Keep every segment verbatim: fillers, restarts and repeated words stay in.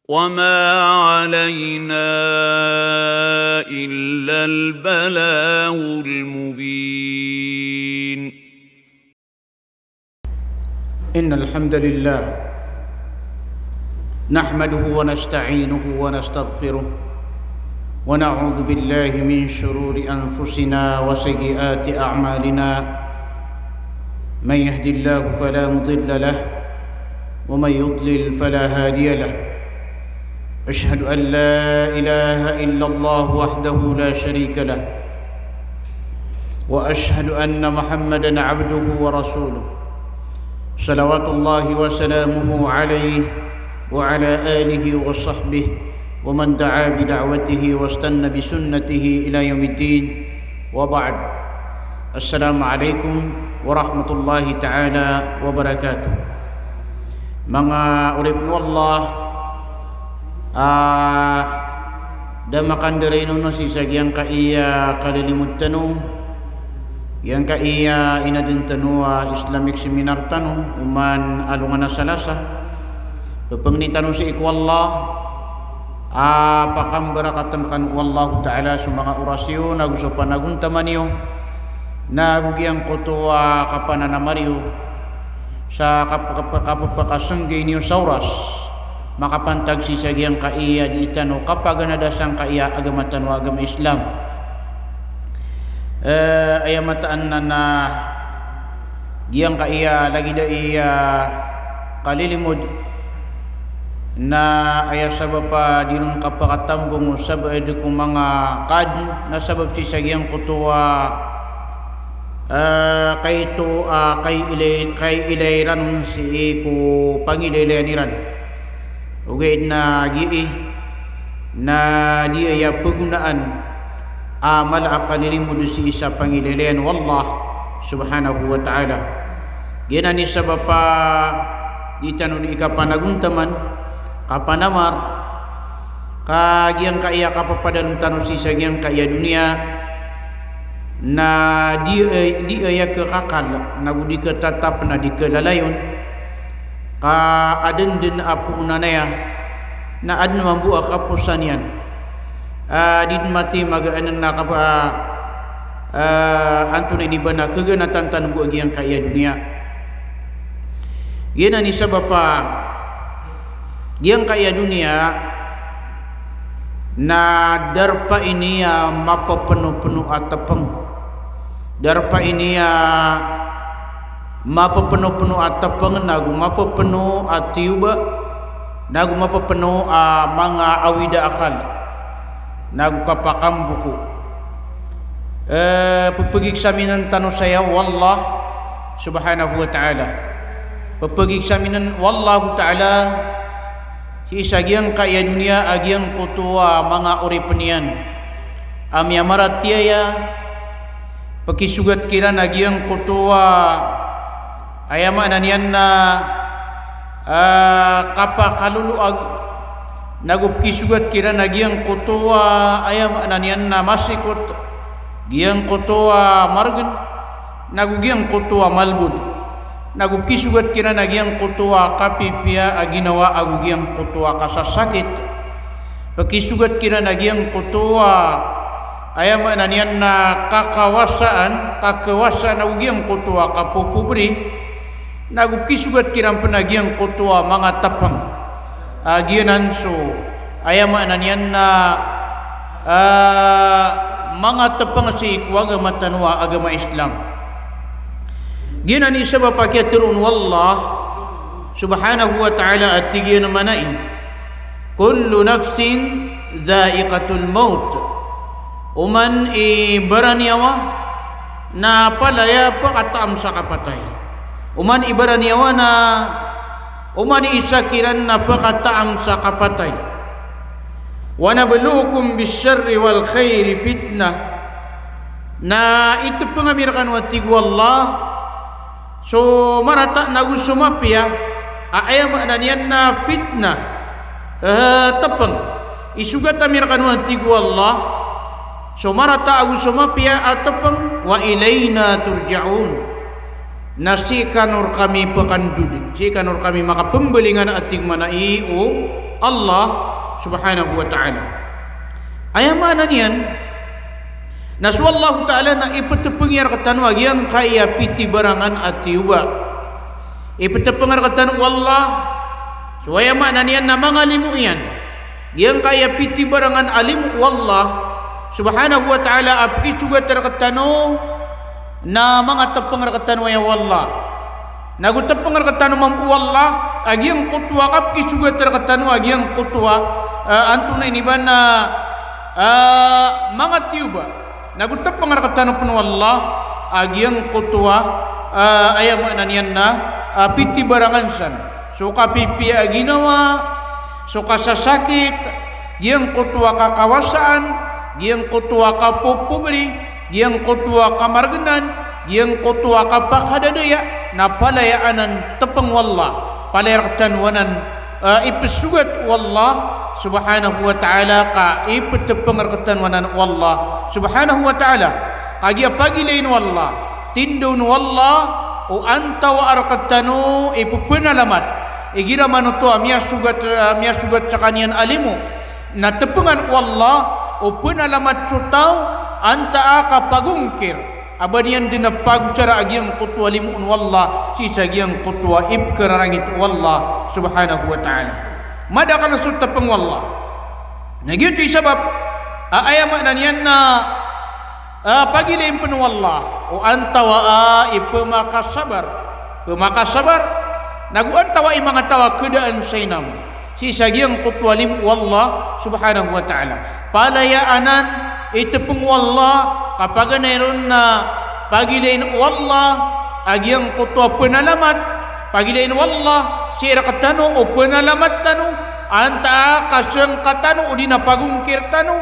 وما علينا إلا البلاغ المبين. إن الحمد لله نحمده ونستعينه ونستغفره، ونعوذ بالله من شرور أنفسنا وسيئات أعمالنا. من يهد الله فلا مضل له، ومن يضلل فلا هادي له. أشهد أن لا إله إلا الله وحده لا شريك له، وأشهد أن محمدا عبده ورسوله، صلوات الله وسلامه عليه وعلى آله وصحبه ومن دعا بدعوته واستن بسنته إلى يوم الدين. وبعد. السلام عليكم ورحمة الله تعالى وبركاته. Manga oripn o Allah, a da makandarainon sii sa giyangkaiya kalilimod tano, giyangkaiya inadn tano a Islamic seminar tano oman alongan a Salasa. Pphangni tano sii ko Allah a pakambarakatn kano o Allahu Ta'ala so manga oras iyo, nago so panagontaman iyo, nago giyangkoto a kapananamar iyo sa kap-, kap-, kappakasnggay niyo sa oras makapantag sii sa giyangkaiya dii tano kapaganada sangkaiya agama tano a agama Islam. Eh, aya mataan na, na giyangkaiya lagid aya kalilimod na aya sabap a di ron kapakatambong o sabaad ko manga kaadn na sabap sii sa giyangkoto a, eh, kaito, ah, kailay-, kailay iran on sii ko pangilaylayan iran. Ogaid na giyai na di aya pgonaan a mala a kalilimod sii sa pangilaylayan o Allah subhanahu wa ta'ala. Giyanan i sabap a di tano dii kapanagontaman, kapanamar, ka giyangkaiya kapapadalm tano sii sa giyangkaiya doniya na di, eh, di aya kakakal, nago di katatap na di kalalayon, ka adn dn a poon a naya na adn mambo a kaposan iyan. Ah, di dn mati magaan na kapa-, ah, ah, antonaa ini ba na kaganatan tano bo a giyangkaiya doniya. Giyanan i sabap a giyangkaiya doniya na darpa ini a mappphnopno a tpng. Darpa ini a mappphnopno a tpng, nago mapppno a tiyoba, nago mapppno a manga awida akal, nago kapakamboko. Eh, pphagiksaminan tano saya o Allah subhanahu wa ta'ala. Pphagiksaminan o Allahu ta'ala sii sa giyangkaiya doniya a giyangkoto a manga oripn iyan a miyamaratiyaya, pkisogat kiran a giyangkoto a, aya maana niyan na, ah, kapakaloloag, nago pkisogat kiran a giyangkoto a, aya maana niyan na masikot, giyangkoto a margn, nago giyangkoto a malbod, nago pkisogat kiran a giyangkoto a kapipiya a ginawa ago giyangkoto a kasasakit, pkisogat kiran a giyangkoto a, aya maana niyan na kakawasaan, kakawasaan ago giyangkoto a kapopobri, nago pkisogat kiran pn a giyangkoto a manga tpng. Ah, giyanan so, aya maana niyan na, ah, manga tpng sii ko agama tano a agama Islam. Giyanan i sabap a kiyatharo on o Allah subhanahu wa ta'ala a tig iyan a manay, "Kullu nafsin dha'iqatul maut." Oman i baraniyawa na palaya pkataam sa kapatay. Oman i baraniyawa na, oman i isa kiran na pkataam sa kapatay. "Wa nabluukum bish-sharri wal khairi fitnah." Na itpng ami rkano a tig o Allah, so marata nago so mapiya a, aya maana niyan na fitnah, eh, tpng. Isogat ami rkano a tig o Allah, so marata ago so mapiya a tpng, "Wa ilayna turja'un." Na sii kano rkami pkandod, sii kano rkami makapmbalingan a tig manay o Allah subhanahu wa ta'ala. Aya maana niyan na so Allah ta'ala na iptpng iyan rktano a giyangkaya pitibarangan a tiyoba. Iptpng rktano o Allah, so aya maana niyan na manga limo iyan. Giyangkaya pitibarangan a limo o Allah subhanahu wa ta'ala a pkisogat rktano na manga tpng rktano aya o Allah. Nago tpng rktano mambo o Allah a giyangkoto a kapkisogat rktano a giyangkoto a, ah, antonaa ini ba na, ah, manga tiyoba. Nago tpng rktano pn o Allah a giyangkoto a, ah, aya maana niyan na, ah, pitibarangan san. So kapipiya a ginawa, so kasasakit, giyangkoto a kakawasaan, giyangkoto a kapopobri, giyangkoto a kamargnan, giyangkoto a kapakadadaya, na palaya anan tpng o Allah, palaya rktano anan, eh, ipsogat o Allah subhanahu wa ta'ala ka iptpng rktano anan o Allah subhanahu wa ta'ala. Kagiya pagilain o Allah, tindaon o Allah o antawaa rktano i pphanalamat igira man oto a miyasogat, eh, miyasogat skaniyan a limo. Na tpngan o Allah o pnalamat so taw antaa ka pagongkir a ba niyan dn a pagosara a giyangkoto a limo on o Allah sii sa giyangkoto a ipkhararangit o Allah subhanahu wa ta'ala. Madakl so tpng o Allah. Na giyoto i sabap a aya maana niyan na, ah, pagilain pn o Allah o antawaa i pmakasabar, pmakasabar, nago antawaa i manga taw a khadaan sa inam sii sa giyangkoto a limo o Allah subhanahu wa ta'ala. Palaya anan i tpng o Allah, ka paganay ron na pagilain o Allah a giyangkoto a pnalamat, pagilain o Allah sii rktano o pnalamat tano, antaa ka sngka tano odi na pagongkir tano,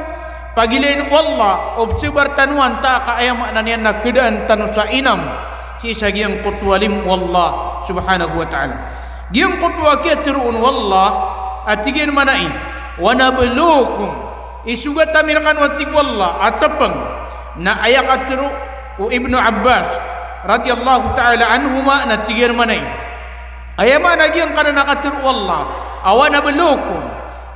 pagilain o Allah o pzabar tano antaa ka aya maana niyan na khadaan tano sa inam sii sa giyangkoto a limo o Allah subhanahu wa ta'ala. Giyangkoto a kiyatharo on o Allah a tig iyan manaya, "Wa nabluukum," i sogat ami rkano a tig o Allah a tpng, na aya katharo o Ibnu Abbas radiyallahu ta'ala anhuma na tig iyan manaya, aya maana giyangkanan a katharo o Allah a "Wa nabluukum,"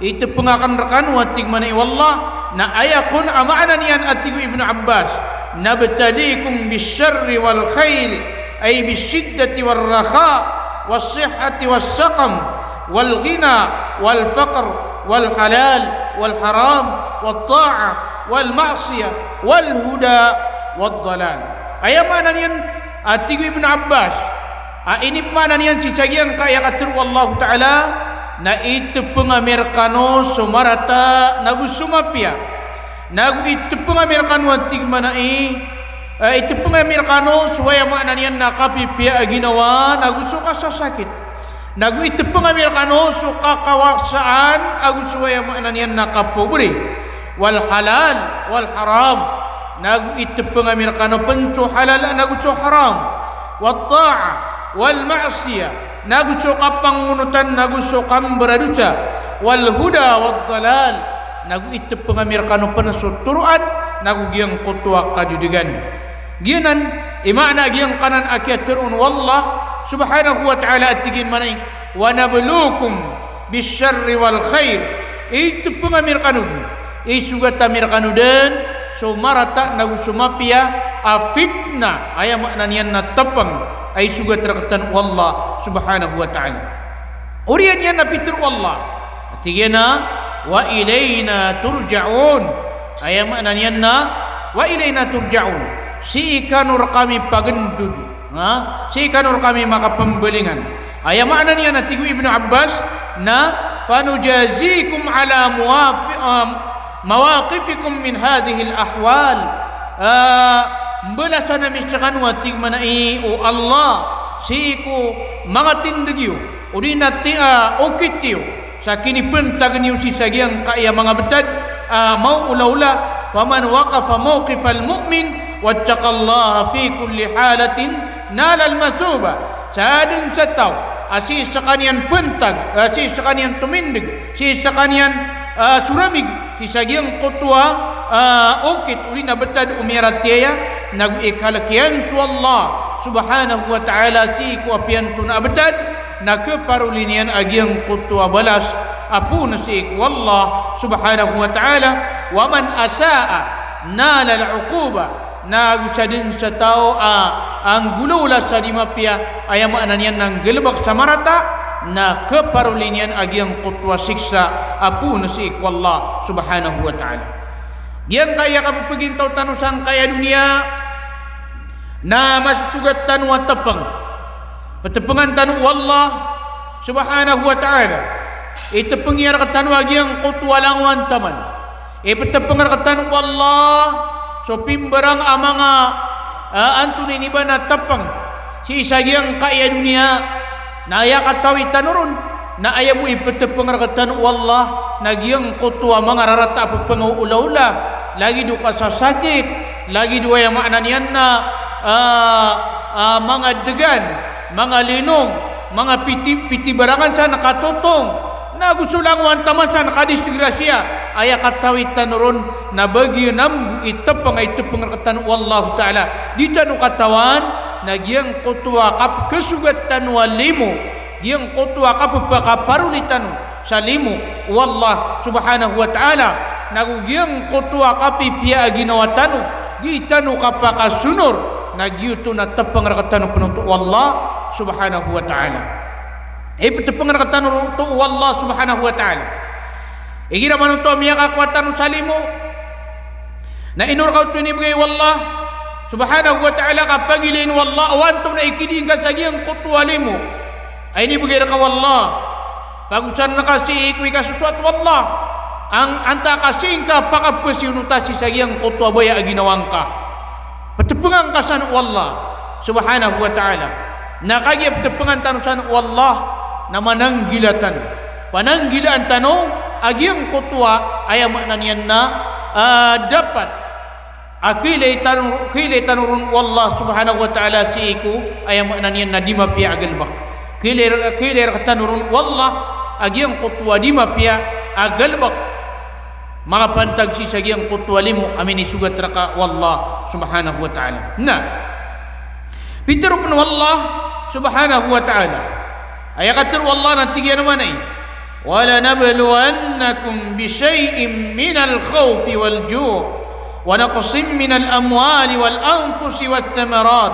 i tpng akn rkano a tig manaya o Allah, na aya kon a maana niyan a tig o Ibnu Abbas, "Nabtaliikum bish-sharri wal khair, ay bish-shiddati war-rakha, was-sihhati was-saqam, wal-ghina wal-faqr, wal-halal wal-haram, wat-ta'ah wal-ma'siyah, wal-huda wad-dalal." Aya maana niyan a tig o Ibnu Abbas, a inipmaana niyan sii sa giyangkaya katharo o Allah ta'ala, na itpng ami rkano so marata nago so mapiya. Nago itpng ami rkano a tig manaya, eh, itpng ami rkano so aya maana niyan na kapipiya a ginawa nago so kasasakit. Nago itpng ami rkano so kakawasaan ago so aya maana niyan na kapobri. Wal halal wal haram. Nago itpng ami rkano pn so halal nago so haram. Wat ta'ah wal ma'siyah. Nago so kapangonotan nago so kambaradosa. Wal huda wad dalal. Nago itpng ami rkano pn so toroan nago giyangkoto a kadodgan. Giyanan i maana giyangkanan a kiyatharo on o Allah subhanahu wa ta'ala a tig iyan manaya, "Wa nabluukum bish-sharri wal khair." Itpng ami rkano dn, isogat ami rkano dn so marata nago so mapiya a fitna, aya maana niyan na tpng a isogat rktano o Allah subhanahu wa ta'ala. Oriyan iyan na pitharo o Allah a tig iyan a, "Wa ilayna turja'un." Aya maana niyan na, "Wa ilayna turja'un." Sii kano rkami pagndod. Ha? Sii kano rkami makapmbalingan. Aya maana niyan a tig o Ibnu Abbas na, "Fanujazikum ala muwafi-, um, mawaqifikum min hadhihil ahwal." Ah, mbalasan ami skano a tig manaya o Allah sii ko manga tindg iyo, odi na ti-, ah, okit iyo sa kinipntag niyo sii sa giyangkaya manga btad a maoolaola. "Faman waqafa mawqifal mu'min wattaqallaha fi kulli halatin nalal mathubah." Sa dn sa taw a sii skaniyan pntag, a sii skaniyan tomindg, sii skaniyan, ah, soramig sii sa giyangkoto a, ah, okit odi na btad o miyaratiyaya, nago ikalk iyan so Allah subhanahu wa ta'ala sii ko apiya antonaa a btad, na khaparoli niyan a giyangkoto a balas a poon sii ko Allah subhanahu wa ta'ala. Wa man asa'a nalal uqubah. Na go sa dn sa taw a, a nggolawla sa di mapiya, aya maana niyan na nggalbk sa marata, na khaparoli niyan a giyangkoto a siksa a poon sii ko Allah subhanahu wa ta'ala. Giyangkaya kapphgintaw tano sangkaya doniya, na masosogat tano a tpng. Ptpngan tano o Allah subhanahu wa ta'ala. Itpng iyan rktano a giyangkoto a langowan taman. Iptpng rktano o Allah so pimbarang a manga, ah, antonaa ini ba na tpng sii sa giyangkaya doniya. Na aya katawi tano ron, na aya bo iptpng rktano o Allah na giyangkoto a manga rarata a pphangaolaola, lagid o kasasakit, lagid o aya maana niyan na, ah, ah, manga dgan, manga linong, manga piti, pitibarangan san katotong, na go so langowan taman san kadisgrasya, aya katawi tano ron na bagian mambo i tpng a itpng rktano o Allahu ta'ala. Di tano katawan na giyangkoto a kapkhasogat tano a limo, giyangkoto a kapphakaparoli tano sa limo o Allah subhanahu wa ta'ala, na go giyangkoto a kapipiya a ginawa tano, di tano kapakasonor, na giyoto na tpng rktano pn oto o Allah subhanahu wa ta'ala. Iptpng rktano oto o Allah subhanahu wa ta'ala. Igira man oto a miyakakowa tano sa limo, na ino rka oto inibgay o Allah subhanahu wa ta'ala, ka pagilain o Allah o antonaa i kiding ka sa giyangkoto a limo a inibgay rka o Allah. Pagosan ka sii ko ikasosoat o Allah, an, antaa ka sii ngka pakapasiyonotan sii sa giyangkoto a baya a ginawa ngka. Ptpngan ka san o Allah subhanahu wa ta'ala. Na kagiya ptpngan tano san o Allah, na mananggila tano. Pananggilaan tano a giyangkoto a, aya maana niyan na, ah, dapat a khailay tano, khailay tano ron o Allah subhanahu wa ta'ala sii ko, aya maana niyan na di mapiya a galbk. Khailay, khailay rktano ron o Allah a giyangkoto a di mapiya a galbk. Makapantag sii sa giyangkoto a limo a minisogat rka o Allah subhanahu wa ta'ala. Na pitharo pn o Allah subhanahu wa ta'ala, aya katharo o Allah na tig iyan a maana i, "Wa lanabluwannakum bi shay'in minal khawfi wal ju', wa naqsin minal amwali wal anfusi wath thamarat,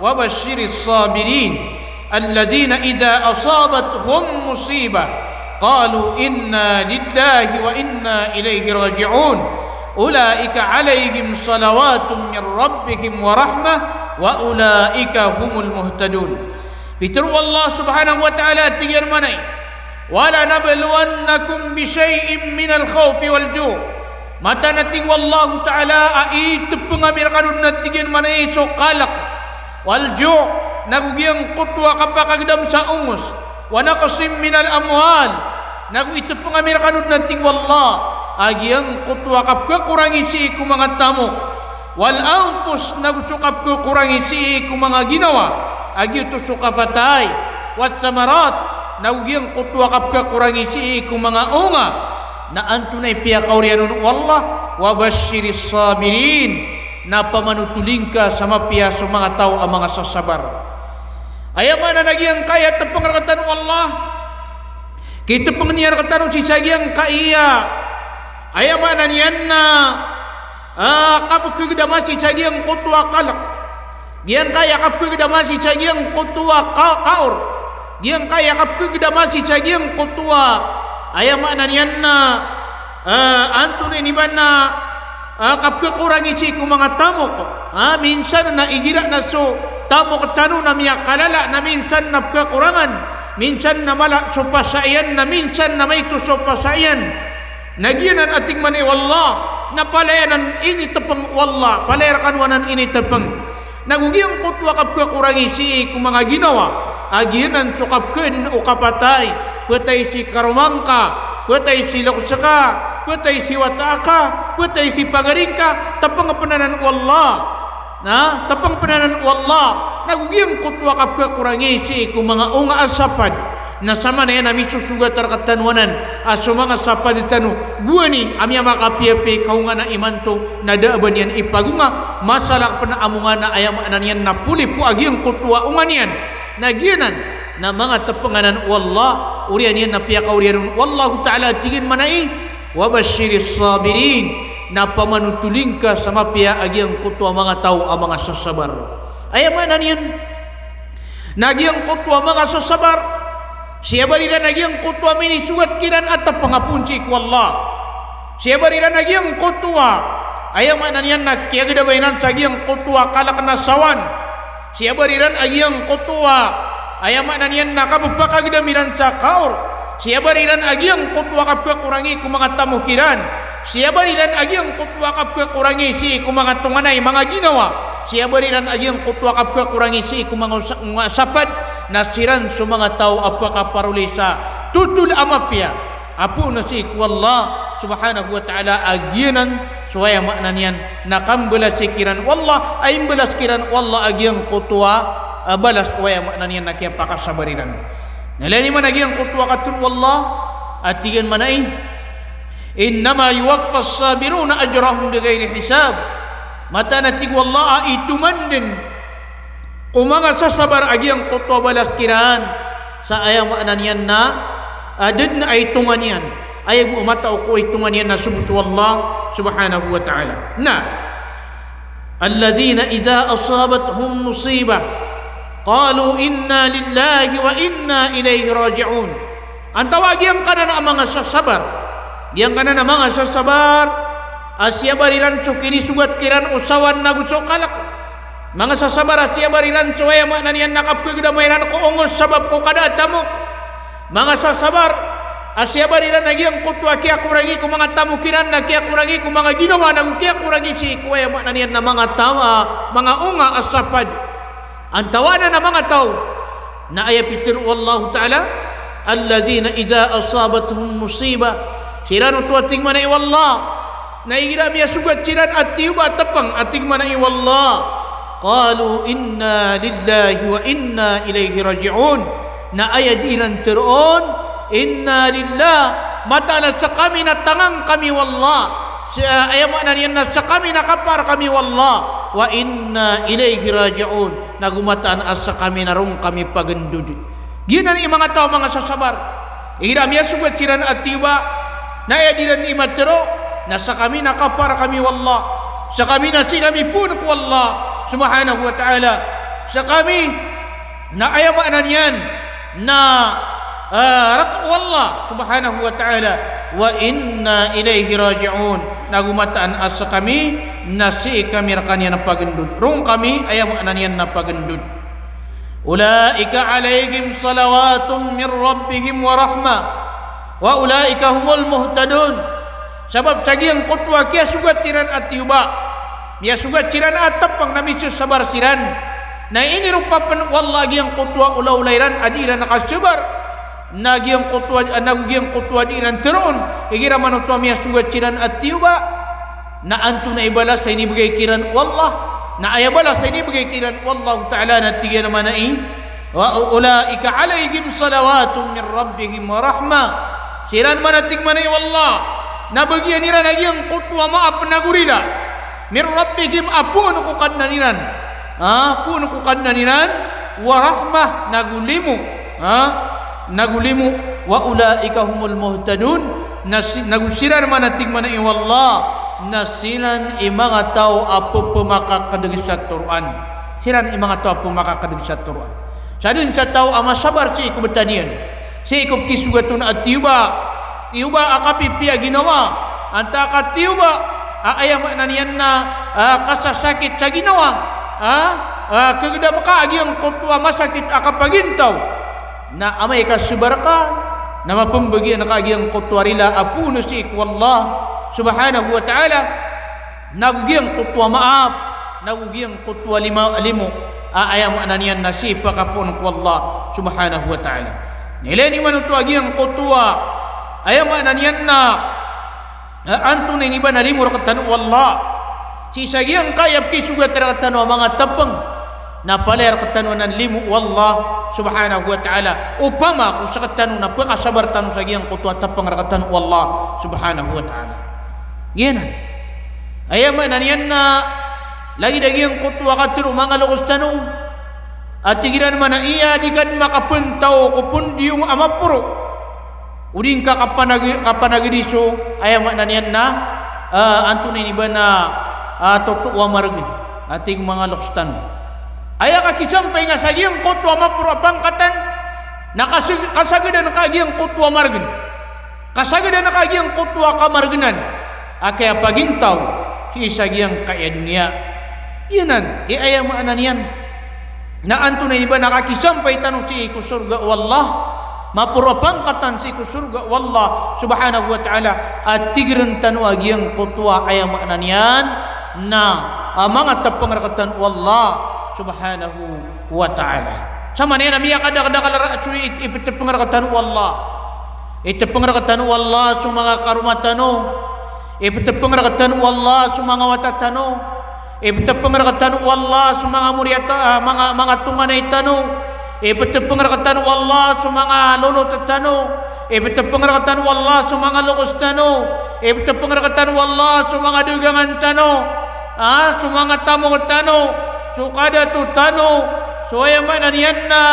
wa bashshiris sabirin." Alladhina idha asabathum musibah, qalu inna lillahi wa inna ilayhi raji'un. Ulaika alayhim salawatun min rabbihim wa rahmah, wa ulaika humul muhtadun. Pitharo o Allah subhanahu wa ta'ala, tig iyan a maana i, "Wa lanabluwannakum bi shay'in minal khawfi wal ju'." Mataan a tig o Allahu ta'ala a itpng ami rkano dn a tig iyan a maana i so kalk. Wal ju', nago giyangkoto a kapakagdam sa ongos. Wa naqsin minal amwal, nago itpng ami rkano dn a tig o Allah a giyangkoto a kapkhakorangi sii ko manga tamok. Wal anfus, nago so kapkhakorangi sii ko manga ginawa, a giyoto so kapatay. Wath thamarat, nago giyangkoto a kapkhakorangi sii ko manga onga. Na antonaa i piyakaoriyan on o Allah? Wa bashshiris sabirin, na pamanotoling ka sa mapiya so manga taw a manga sasabar. Aya maana na giyangkaya tpng rktano o Allah, kitpng iyan rktano sii sa giyangkaya, aya maana niyan na, ah, kapkhagdama sii sa giyangkoto a kalk. Giyangkaya kapkhagdama sii sa giyangkoto a ka-, kaor. Giyangkaya kapkhagdama sii sa giyangkoto a, aya maana niyan na, eh, antonaa ini ba na, eh, kapkhakorangi sii ko manga tamok. Ha, minsan na igira na so tamok tano na miyakalala, na minsan na pkhakorangan, minsan na mala so pasa iyan, na minsan na maito so pasa iyan. Na giyanan a tig mambo o Allah, na palaya anan initpng o Allah, palaya rkano anan initpng. Nago giyangkoto a kapkhakorangi sii ko manga ginawa, a giyanan so kapkhaadn o kapatay, phatay si karoma ngka, phatay si loks ka, phatay si wata ka, phatay si pagari ngka, tpng pn anan o Allah. Na, tpng pn anan o Allah. Nago giyangkoto a kapkhakorangi sii ko manga onga a sapad, Na samanaya na misosogat rktano anan a so manga sapad tano, gowani a miyamakapiyapiya i kaonga na imanto na da a ba niyan ipagonga, masalak pn a monga na aya maana niyan na poli po a giyangkoto a onga niyan. Na giyanan na manga tpng anan o Allah, oriyan iyan na piyakaoriyan on o Allahu Ta'ala a tig iyan mana i, "Wa bashiris sabirin," na pamanotoli ngka sa mapiya a giyangkoto a manga taw a manga sasabar. Aya maana niyan na giyangkoto a manga sasabar, siyabar iran a giyangkoto a minisogat kiran a tpng a poon sii ko Allah. Siyabar iran a giyangkoto a, aya maana niyan na kiyagdama iran sa giyangkoto a kalk na sawan. Siyabar iran a giyangkoto a, aya maana niyan na kapphakagdam iran sa kaor. Siyabar iran a giyangkoto a kapkhakorangi ko manga tamok iran. Siyabar iran a giyangkoto a kapkhakorangi sii ko manga tonganay, manga ginawa. Siyabar iran a giyangkoto a kapkhakorangi sii ko manga osa-, manga sapad. Na siran so manga taw a phakaparoli sa totol a mapiya a poon sii ko Allah subhanahu wa ta'ala, a giyanan so aya maana niyan na kambalasi kiran o Allah, a imbalas kiran o Allah a giyangkoto a, a balas o aya maana niyan na kiyapakasabar iran. Na ilay niyo man a giyangkoto a katharo o Allah a tig iyan mana i, "Innama yuwaffas sabiruna ajrahum bighairi hisab." Mataan a tig o Allah a itoman dn ko manga sasabar a giyangkoto a balas kiran sa aya maana niyan na, a, da dn a itongan iyan. Aya bo a matao ko itongan iyan na so bo so Allah subhanahu wa ta'ala. Na, "Alladhina idha asabathum musibah, qalu inna lillahi wa inna ilayhi raji'un." Antawaa giyangkanan a manga sasabar. Giyangkanan a manga sasabar a siyabar iran so kinisogat kiran o sawan ago so kalk. Manga sasabar a siyabar iran so aya maana niyan na kapkhagdama iran ko ongos sabap ko kada a tamok. Manga sasabar a siyabar iran a giyangkoto a kiyakorangi ko manga tamok iran, na kiyakorangi ko manga ginawa, na go kiyakorangi sii ko aya maana niyan na manga taw a, manga onga a sapad. Antawaa anan a manga taw na aya pitharo o Allahu Ta'ala, "Alladhina idha asabathum musibah." Siran oto a tig mana i o Allah na igira miyasogat siran a tiyoba a tpng a tig mana i o Allah, "Qalu inna lillahi wa inna ilayhi raji'un." Na aya dii iran tharoon, "Inna lillah," mataan a skami na tangan kami o Allah. Si, ah, aya maana niyan na skami na kapar kami o Allah. "Wa inna ilayhi raji'un." Na go mataan a skami na roo kami pagndod. Giyanan i manga taw a manga sasabar. Igira miyasogat siran a tiyoba, na aya dii iran dii matharo, na skami na kapar kami o Allah. Skami na sii kami poon ko Allah subhanahu wa ta'ala. Skami na aya maana niyan na, ah, rk o Allah subhanahu wa ta'ala. "Wa inna ilayhi raji'un." Na go mataan a skami na sii kami rkaniyan pagndod. Roo kami, aya maana niyan na pagndod. "Ulaika alayhim salawatun min rabbihim wa rahmah, wa ulaika humul muhtadun." Sabap sa giyangkoto a kiyasogat iran a tiyoba, miyasogat siran a tpng na misosabar siran. Na iniropa pn o Allah a giyangkoto a olaola iran a dii iran kasabar. Na giyangkoto a, na giyangkoto a dii iran tharoon, igira man oto a miyasogat siran a tiyoba, na antonaa i balas a inibgay kiran o Allah? Na aya balas a inibgay kiran o Allahu Ta'ala na tig iyan mana i, "Wa ulaika alayhim salawatun min rabbihim wa rahmah." Siran man a tig mana i o Allah na bagian iran a giyangkoto a maap na go rila, min rabbihim, a poon ko Kadnan iran. Ah, poon ko Kadnan iran, wa rahmah, na go limo. Ah, na go limo, wa ulaika humul muhtadun, na si-, na go siran man a tig mana i o Allah, na siran i manga taw a pphamakakdg sa toroan. Siran i manga taw a pphamakakdg sa toroan. Sa dn sa taw a masabar sii ko btad iyan, sii ko pkisogat on a tiyoba, tiyoba a kapipiya a ginawa, antaa ka tiyoba a aya maana niyan na, ah, kasasakit sa ginawa, ah, ah, khagdam ka a giyangkoto a masakit a kapagintaw. Na amay ka sabar ka, na mapmbagian ka a giyangkoto a rila a poon sii ko Allah subhanahu wa ta'ala, na go giyangkoto a maap, na go giyangkoto a lima, limo, a aya maana niyan na sii pakapoon ko Allah subhanahu wa ta'ala. Na ilay niyo man oto a giyangkoto a, aya maana niyan na, a, antonaa i ba na limo rktano o Allah. Sii sa giyangkaya pkisogat rktano a manga tpng, Na palaya rktano anan limo o Allah subhanahu wa ta'ala. Opama ko sktano na pkasabar tano sa giyangkoto a tpng rktano o Allah subhanahu wa ta'ala. Giyanan. Aya maana niyan na lagid a giyangkoto a katharo o manga loks tano a tig iran man a iya di ka dn makapntaw ko pndiyong a maporo. O di ngka kapanag-, kapanagdi so, aya maana niyan na, ah, antonaa ini ba na, ah, totoo a margn. A tig o manga loks tano. Aya kakisampay nga sa giyangkoto a maporo a pangkatan, na kasag-, kasagdan ka giyangkoto a margn. Kasagdan ka giyangkoto a kamargnan. A kapagintaw sii sa giyangkaya doniya. Giyanan i aya maana niyan. Na antonaa ini ba na kakisampay tano sii ko sorga o Allah, maporo a pangkatan sii ko sorga o Allah subhanahu wa ta'ala, a tig rktano a giyangkoto a aya maana niyan na, ah, manga tpng rktano o Allah subhanahu wa ta'ala. Sa maana niyan a miyakadakdakl a ra-, so i-, iptpng rktano o Allah. Itpng rktano o Allah so manga karoma tano. Iptpng rktano o Allah so manga wata tano. Iptpng rktano o Allah so manga moriyata, ah, manga, manga tonganay tano. Iptpng rktano o Allah so manga lolot tano. Iptpng rktano o Allah so manga loks tano. Iptpng rktano o Allah so manga dagangan tano. Ah, so manga tamok tano. So kadato tano. So aya maana niyan na,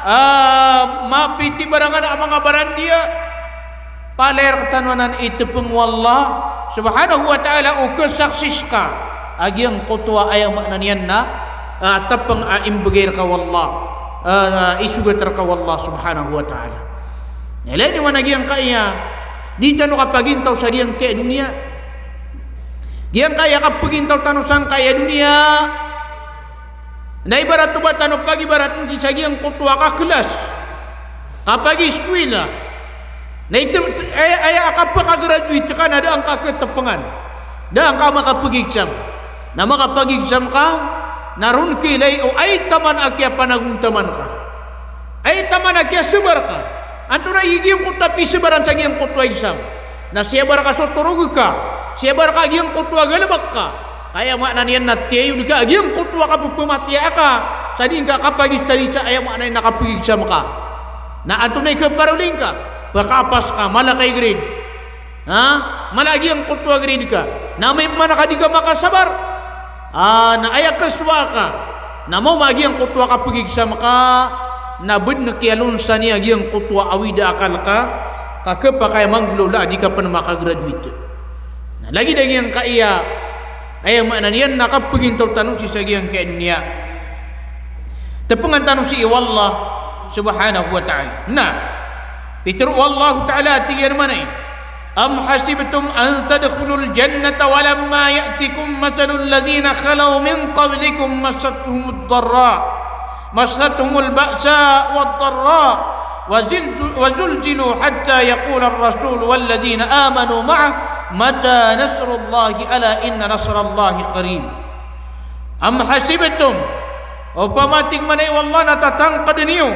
ah, mapitibarangan a manga barandiya. Palaya rktano anan itpng o Allah subhanahu wa ta'ala o kasaksi ska a giyangkoto a aya maana niyan na, ah, tpng a imbgay rka o Allah, ah, isogat rka o Allah subhanahu wa ta'ala. Na ilay niyo man a giyangkaya di tano kapagintaw sa giyangkaya doniya. Giyangkaya kapagintaw tano sangkaya doniya. Na ibarat o ba tano pagibaratn sii sa giyangkoto a kaklas, kapagiskwila. Na ito, aya, aya a kapakagraduate ka na da angka ktpngan, da angka makapag-exam. Na makapag-exam ka, na ron kilay o aya taman a kiyapanagontaman ka, aya taman a kiyasabar ka. Antonaa i giyangkoto a pisabaran sa giyangkoto a exam? Na siyabar ka so torog ka, siyabar ka giyangkoto a galbk ka. Aya maana niyan na tiyayod ka giyangkoto a kapphamatia ka, sa di ngka kapagistadi sa aya maana niyan na kapag-exam ka. Na antonaa i khaparoli ngka? Pkaapas ka, mala ka i grade. Ha? Mala giyangkoto a grade ka. Na amay pman ka di ka makasabar, ah, na aya kasowa ka na maoma a giyangkoto a kapag-exam ka, na bdn kiyalonsan iyan a giyangkoto a awid a akal ka, ka khapakay a manggolawla a di ka pn makagraduate. Na lagid a giyangkaya, aya maana niyan na kapagintaw tano sii sa giyangkaya doniya. Tpngan tano sii o Allah subhanahu wa ta'ala. Na pitharo o Allah ta'ala a tig iyan mambo a, "Am hasibtum an tadkhulul jannata wa lamma ya'tikum mathalul ladhina khalaw min qablikum massathumud darra, massathumul ba'sa wad darra, wa zilzu-, wa zulzilu hatta yaqular rasul wal ladhina amanu ma'ah mata nasrullahi ala inna nasrallahi qarib." Am hasibtum, opama tig mambo o Allah na tatangkd niyo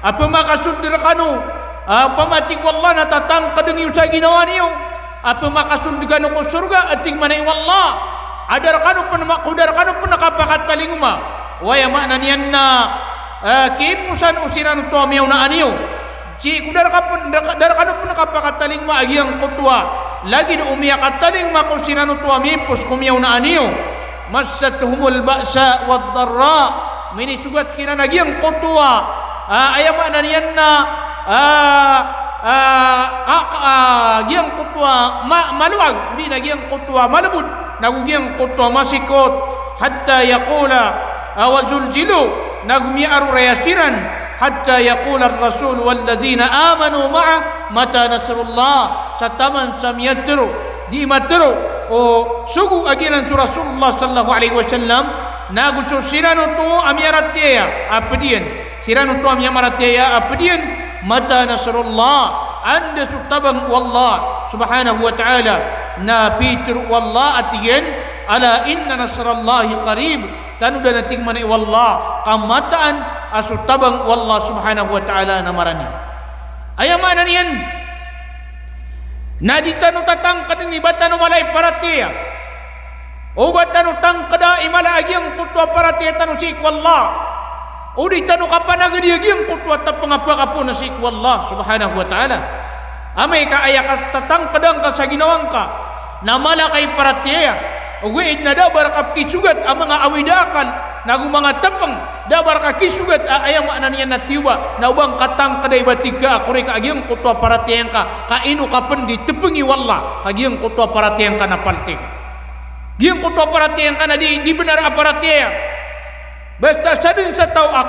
a pmakasold rkano, a, opama tig o Allah na tatangkd niyo sa ginawa niyo a pmakasold kano ko sorga, a tig mambo o Allah, a da rkano pn ma-, ko da rkano pn kapakatalingoma o aya maana niyan na, a, kiiposan o siran oto a miyaonaan iyo. Sii ko da rka pn, da rka, da rkano pn kapakatalingoma a giyangkoto a lagid o miyakatalingoma ko siran oto a miipos ko miyaonaan iyo. Massathumul ba'sa wad darra. Minisogat kiran a giyangkoto a, a, aya maana niyan na, a, a, ka, ka, a, giyangkoto a ma-, malowag, odi na giyangkoto a malbod, nago giyangkoto a masikot. Hatta yaqula, a, wa zulzilu, nago miyaaroraya siran, hatta yaqular rasul wal ladhina amanu ma'ah mata nasrullah. Sa taman sa miyatharo, di matharo o sogo a giyanan so Rasulullah sallallahu alaihi wasallam, nago so siran oto a miyaratiyaya a pd iyan, siran oto a miyamaratiyaya a pd iyan, mata nasrullah, anda so tabang o Allah subhanahu wa ta'ala. Na pitharo o Allah a tig iyan, ala inna nasrallahi qarib. Tanodan a tig mambo o Allah ka mataan a so tabang o Allah subhanahu wa ta'ala na marani. Aya maana niyan na di tano tatangkdn i ba tano mala i paratiyaya. O ba tano tangkda i mala a giyangkoto a paratiyaya tano sii ko Allah. O di tano kapanagadi a giyangkoto a tapang a pakapoon sii ko Allah subhanahu wa ta'ala. Amay ka aya katatangkda ngka sa ginawa ngka na mala ka i paratiyaya, ogaid na da a ba rka pkisogat a manga awid a akal, nago manga tapang, da a ba rka kisogat a aya maana niyan na tiyoba, na o ba ngka tangkda i ba tig ka a korek a giyangkoto a paratiyaya ngka, ka ino ka pn di tpngi o Allah ka giyangkoto a paratiyaya ngka na paltik. Giyangkoto a paratiyaya ngka na di, di bnar a paratiyaya. Basta sadn sa taw a,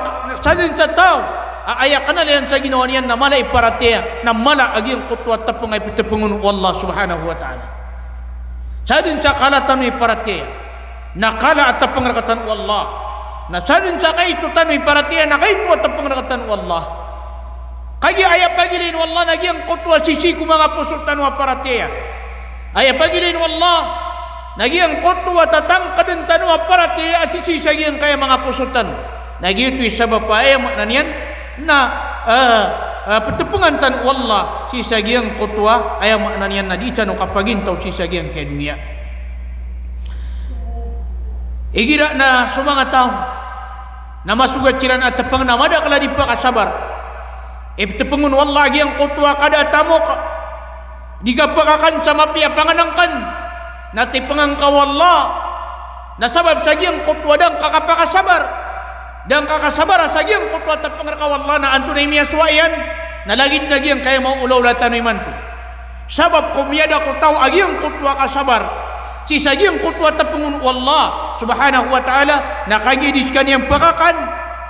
sadn sa taw a aya knal iyan sa ginawa niyan na mala i paratiyaya, na mala a giyangkoto a tapang a iptpng on o Allah subhanahu wa ta'ala. Sadn sa kala tano i paratiyaya, na kala a tapang rktano o Allah. Na sadn sa kaito tano i paratiyaya, na kaito a tapang rktano o Allah. Kagiya aya pagilayn o Allah na giyangkoto a sisii ko manga poso tano a paratiyaya. Aya pagilayn o Allah na giyangkoto a tatangkdn tano a paratiyaya a sisii sa giyangkaya manga poso tano. Na giyoto i sabap a aya maana niyan na, eh, eh, ptpngan tano o Allah sii sa giyangkoto a aya maana niyan na di tano kapagintaw sii sa giyangkaya doniya. Igira na so manga taw na masogat siran a tpng na madakl a di pakasabar, iptpng on o Allah a giyangkoto a kada a tamok, di ka pkakan sa mapiya a pangnngkn, na tipngan ka o Allah, na sabap sa giyangkoto a da ngka kapakasabar, da ngka kasabar sa giyangkoto a tpng rka o Allah, na antonaa i miyasowa iyan, na lagid na giyangkaya maolaola tano imanto. Sabap ko miyada ko taw a giyangkoto a kasabar sii sa giyangkoto a tpng on o Allah subhanahu wa ta'ala, na kagiya di skaniyan pkakan,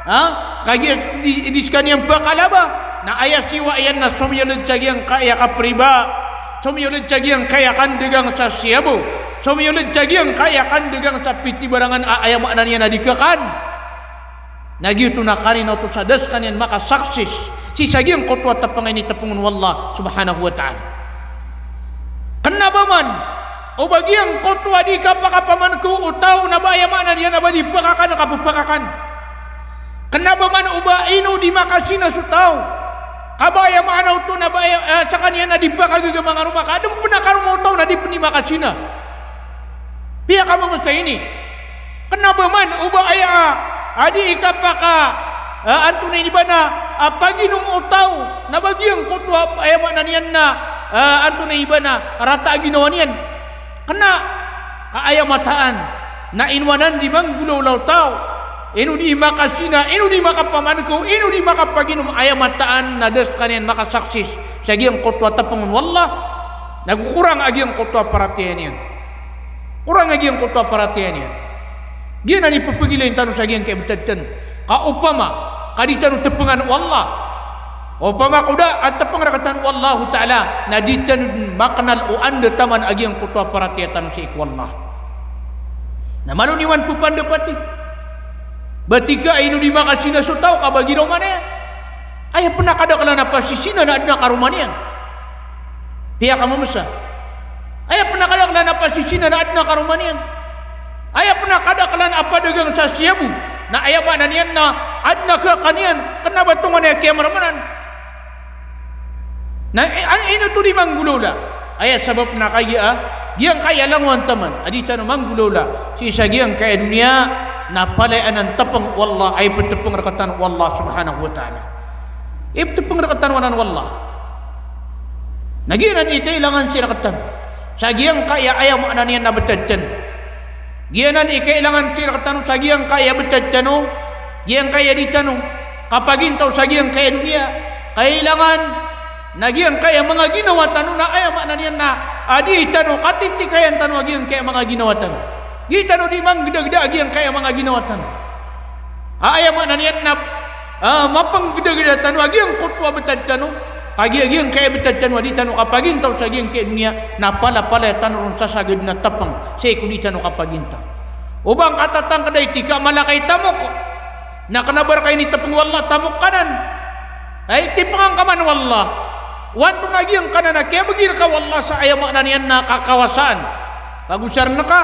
ha? Kagiya di, di skaniyan pkalaba, na aya siyowa iyan na somiyold sa giyangkaya kapriba, somiyold sa giyangkaya kandagang sa siyabo, somiyold sa giyangkaya kandagang sa pitibarangan a aya maana niyan na di kakan. Na giyoto na karina oto sa da skaniyan makasaksis sii sa giyangkoto a tpng a initpng on o Allah subhanahu wa ta'ala. Kna ba man o ba giyangkoto a di kapakapamankaw o taw na ba aya maana niyan na ba di pkakan a kapphakakan. Kna ba man o ba ino di makazina so taw, ka ba aya maana oto na ba aya, eh, skaniyan na di pakagaga manga roma, ka adn pn a karoma o taw na di pn di makazina. Piyakamamasa ini. Kna ba man o ba aya a, a di ikapaka, a, antonaa ini ba na, a, paginom o taw, na ba giyangkoto a, aya maana niyan na, a, antonaa ini ba na rata a ginawa niyan. Kna ka aya mataan na ino anan di manggolawla o taw, ino di makazina, ino di makapamankaw, ino di makapaginom, aya mataan na da skaniyan makasaksis sa giyangkoto a tpng on o Allah, na korang a giyangkoto a paratiyaya niyan. Korang a giyangkoto a paratiyaya niyan. Giyanan i pphagilayn tano sa giyangkaya btad tano. Ka opama ka di tano tpngan o Allah, opama ko da a tpng rktano o Allahu Ta'ala, na di tano dn maknal o anda taman a giyangkoto a paratiyaya tano sii ko Allah. Na malo niyo man pphandapati. Ba tig ka ino di makazina so taw ka ba giraw man iyan. Aya pn a kadaklan a pasizina na adn a karoma niyan. Piyakamamasa. Aya pn a kadaklan a pasizina na adn a karoma niyan. Aya pn a kadaklan a padagang sa siyabo, na aya maana niyan na adn a khakan iyan, kna ba tonganay a kiyamarmanan. Na, eh, an-, ino oto di manggolawla? Aya sabap na kagiya, giyangkaya langowan taman a di tano manggolawla sii sa giyangkaya doniya, na palaya anan tpng o Allah, a iptpng rktano o Allah subhanahu wa ta'ala. Iptpng rktano anan o Allah. Na giyanan i kailangan sii rktano sa giyangkaya aya maana niyan na btad tano. Giyanan i kailangan sii rktano sa giyangkaya btad tano, giyangkaya di tano kapagintaw sa giyangkaya doniya. Kailangan na giyangkaya manga ginawa tano na aya maana niyan na, a, di tano katitikayan tano a giyangkaya manga ginawa tano. Di tano di manggdagda a giyangkaya manga ginawa tano. A, aya maana niyan na, a, mapnggdagda tano a giyangkoto a btad tano, kagiya giyangkaya btad tano a di tano kapagintaw sa giyangkaya doniya, na palapalaya tano ron sasagad na tpng sii ko di tano kapagintaw. O ba ngka tatangkda i tig ka mala ka i tamok, na kna ba rka initpng o Allah a tamok ka nan. Ay, tipngan ka man o Allah. O antonaa giyangkanan a kiyabgi rka o Allah sa aya maana niyan na kakawasaan. Pagosarn ka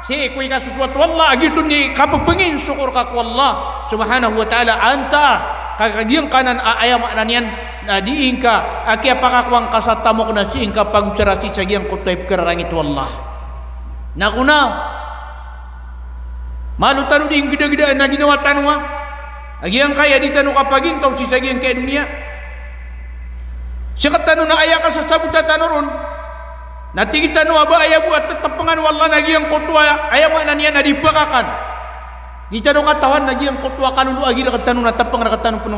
sii ko ikasosoat o Allah, a giyoto i kapphanginsokor ka ko Allah subhanahu wa ta'ala, antaa ka, ka giyangkanan a aya maana niyan na di ngka a kiyapakakowa ngka sa tamok na sii ngka pagosara sii sa giyangkoto a ipkhararangit o Allah. Na kona, Malo tano dii nggdagdaan a ginawa tano a giyangkaya di tano kapagintaw sii sa giyangkaya doniya. Sktano na aya kasasabota tano ron na tig tano a ba aya bo a ttpngan o Allah na giyangkoto a, aya maana niyan na di pkakan. Di tano katawan na giyangkoto a kalolo a gi rktano na tpng rktano pn,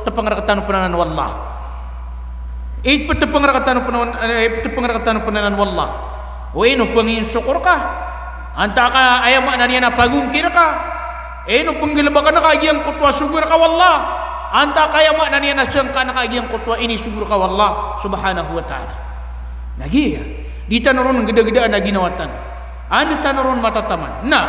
tpng rktano pn anan o Allah. Iptpng rktano pn, eh, iptpng rktano pn anan o Allah. O ino pn inisokor ka? Antaa ka, aya maana niyan na pagongkir ka? Ino pn nggalbkn ka a giyangkoto a sogo rka o Allah? Antaa ka, aya maana niyan na sangkaan ka a giyangkoto a inisogo rka o Allah subhanahu wa ta'ala? Na giya, di tano ron nggdagdaan a ginawa tano. Anda tano ron matataman. Na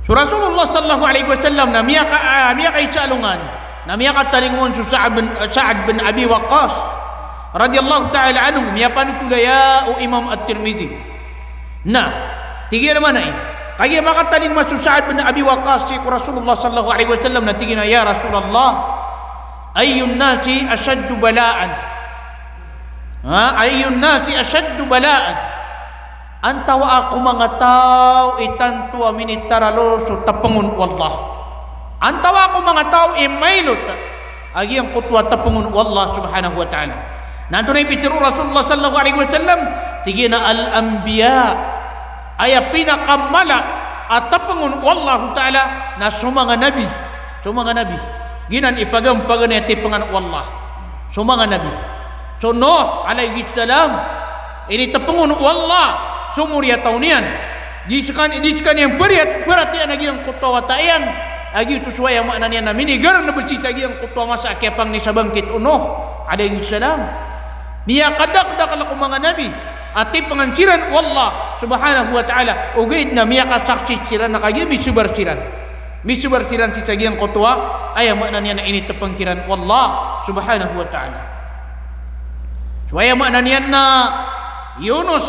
so Rasulullah sallallahu alaihi wasallam na miyaka-, ah, miyakaisa alongan, na miyakatalingoma on so Sa'ad bin, Sa'ad bin Abi Waqqas radiyallahu ta'ala anhu, miyapanothol a ya o Imam At-Tirmidhi. Na tig iyan a manay, kagiya makatalingoma so Sa'ad bin Abi Waqqas sii ko Rasulullah sallallahu alaihi wasallam, na tig iyan a, "Ya Rasulullah, ayyun nasi ashaddu bala'an?" Ha, ayyun nasi ashaddu bala'an? Antawaa ko manga taw i tanto a minitaralo so tpngon o Allah? Antawaa ko manga taw i mailot a giyangkoto a tpngon o Allah subhanahu wa ta'ala? Na antonaa i pitharo o Rasulullah sallallahu alaihi wasallam? Tig iyan a al-anbiya. Aya pinakamala a tpngon o Allahu ta'ala na so manga nabi. So manga nabi. Giyanan i pagampaganay a tipngan o Allah. So manga nabi. So Nuh alayhis salam, initpngon o Allah so moriyataw niyan. Di skaniyan, di skaniyan pariyat-, paratiyayaan a giyangkoto a wata iyan. A giyoto so aya maana niyan na minigarnb sii sa giyangkoto a masa a kiyapangni sa bangkit o Nuh alayhis salam. Miyakadakdakl ko manga nabi a tipngan siran o Allah subhanahu wa ta'ala. Ogaid na miyakasaksi siran a kagiya misebar siran. Misebar siran sii sa giyangkoto a, aya maana niyan na initpng kiran o Allah subhanahu wa ta'ala. So aya maana niyan na Yunus,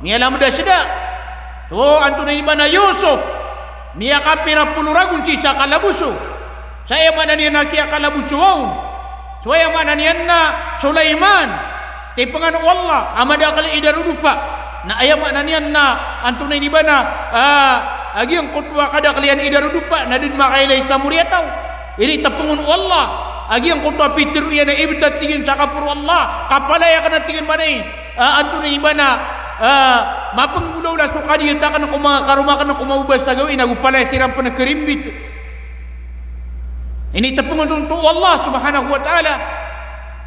miyalamd a sda. So antonaa i ba na Yusuf, miyakapira polo ragon sii sa kalaboso. Sa aya maana niyan na kiyakalabosoa on. So aya maana niyan na Sulaiman, tipngan o Allah a madakl i darodopa. Na aya maana niyan na antonaa i ba na, ah, a giyangkoto a kadakl iyan i darodopa na da dn makailay sa moriyataw. Initpngon o Allah a giyangkoto a pitharo iyan a ibtad, tig iyan, sa kaporo o Allah. Kapalaya akn a tig iyan manay, ah, antonaa i ba na, ah, mapnggolawla so kadiyat akn ko manga karoma akn ko mababa sa gawii, nago palaya siran pn karimbit. Initpng oto o Allah subhanahu wa ta'ala.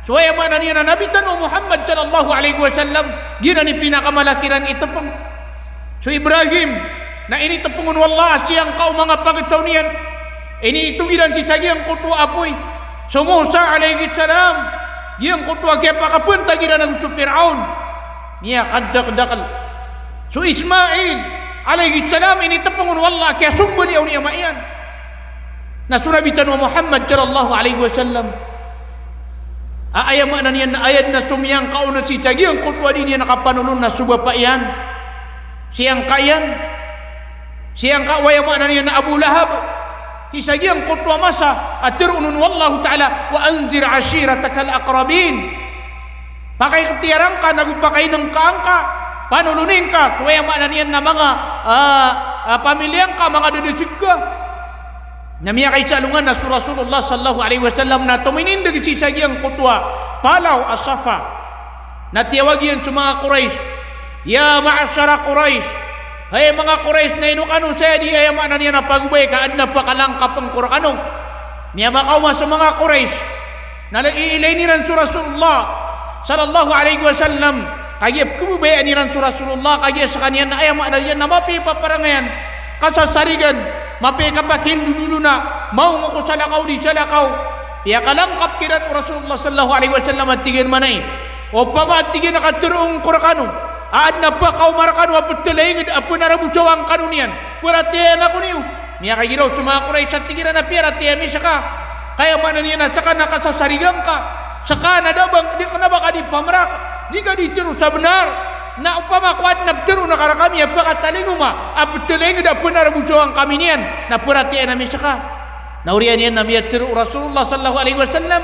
So aya maana niyan na Nabi tano a Muhammad sallallahu alaihi wasallam, giyanan i pinakamala kiran itpng. So Ibrahim, na initpngon o Allah a siyangka o manga pagtaw niyan, initog iran sii sa giyangkoto a apoy. So Musa alayhis salam, giyangkoto a kiyapakapantag iran ago so Fir'aun. Miyakadakdakl. So Ismail alayhis salam, initpngon o Allah a kiyasombaliyaw i ama iyan. Na so Nabi tano a Muhammad sallallahu alaihi wasallam, a aya maana niyan na aya dn a somiyangka on sii sa giyangkoto a di niyan kapanolon na so bapa iyan. Siyangka iyan. Siyangka o aya maana niyan na Abu Lahab sii sa giyangkoto a masa a tharoon on o Allahu ta'ala, "Wa anzir ashiratakal aqrabin." Pakaiktiyara ngka nago pakainngka ngka, panoloni ngka so aya maana niyan na manga, ah, ah, pamiliya ngka, manga dadasg ka. Na miyakaisa alongan na so Rasulullah sallallahu alaihi wasallam na tominindg sii sa giyangkoto a palaw a Safa. Na tiyawag iyan so manga Quraysh, "Ya ma'shara Quraysh, hay manga Quraysh, na ino kano saya di aya maana niyan na pagobay ka adn a pakalangkapn ko rkano?" Miyamakaoma so manga Quraysh. Na la-, iilayn iran so Rasulullah sallallahu alaihi wasallam, kagiya pkhababayaan iran so Rasulullah, kagiya skaniyan na aya maana niyan na mapiya i paparangayan, kasasarigan, mapiya i kapakindodolona, maongo ko salakaw di salakaw. Piyakalangkap kiran o Rasulullah sallallahu alaihi wasallam a tig iyan manay, opama a tig iyan a katharo ngko rkano a adn a pkaoma rkano a pthalayngd a pnarabosawan kano niyan, paratiyayaan ako niyo. Miyakagiraw so manga Quraysh a tig iran a piyaratiyaya mi ska. Ka aya maana niyan na ska na kasasarigan ka. Ska na da ba, di ka na ba ka di pamrak, di ka di tharo sa bnar. Na opama ko adn a ptharoon ka rkami a pakatalingoma a pthalayngd a pnarabosawan kami niyan, na paratiyayaan ami ska. Na oriyan iyan na miyatharo o Rasulullah sallallahu alaihi wasallam,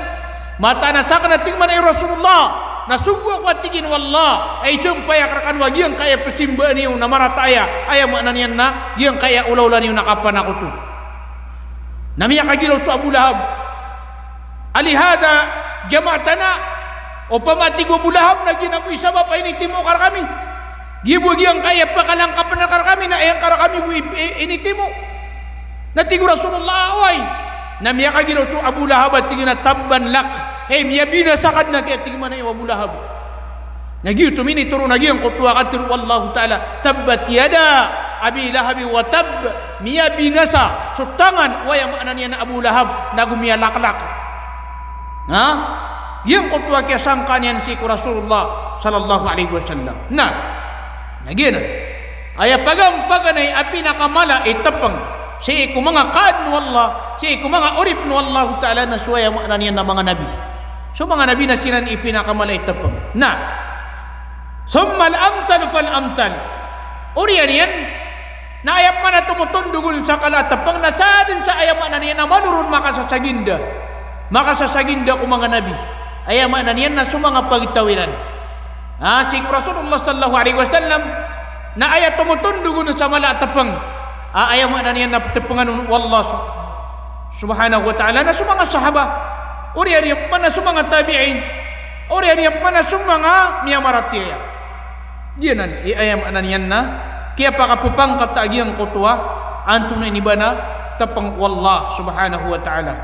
mataan a sakn a tig manay o Rasulullah, Na sogo ako, a tig iyan, o Allah, a isampay akn rkano a giyangkaya pzimbaan iyo na marata aya, aya maana niyan na giyangkaya olaola niyo na kapanakoto. Na miyakagiraw so Abu Lahab. Alihadha jama'tana, opama, tig o Abu Lahab, na giyanan bo i sabap a initimo ka rkami. Giya bo giyangkaya pkalangkapn ka rkami na aya ngka rkami bo i-, i-, initimo. Na tig o Rasulullah, oway. Na miyakagiraw so Abu Lahab a tig iyan a tabban lak. Hay, miyabinasa ka dn a kiya, tig iyan, o Abu Lahab. Na giyoto minitoron a giyangkoto a katharo o Allahu Ta'ala, tabbat yada Abi Lahab wa tabb, miyabinasa so tangan o, aya maana niyan, a Abu Lahab, nago miyalaklak. Ha? Giyangkoto a kiyasangkaan iyan sii ko Rasulullah sallallahu alaihi wasallam. Na, na giyanan. Aya paganay a pinakamala i tpng sii ko manga kaadn o Allah, sii ko manga oripn o Allahu Ta'ala na so, aya maana niyan na manga nabi. So manga nabi na siran i pinakamala i tpng. Na, thumma al-amthal fal-amthal. Oriyan iyan, na aya pman a tomotondog on sa kala a tpng na sadn sa, aya maana niyan na malo ron makasasaginda. Makasasaginda ko manga nabi. Aya maana niyan na so manga pagtaw iran. Ha, sii ko Rasulullah sallallahu alaihi wasallam, na aya tomotondog on sa mala a tpng, a aya maana niyan na ptpngan on o Allah sub-, subhanahu wa ta'ala, na so manga sahaba. Oriyan iyan pman na so manga tabi'in. Oriyan iyan pman na so manga miyamaratiyaya. Giyanan i, aya maana niyan na kiyapakapphangkat a giyangkoto a antonaa ini ba na tpng o Allah subhanahu wa ta'ala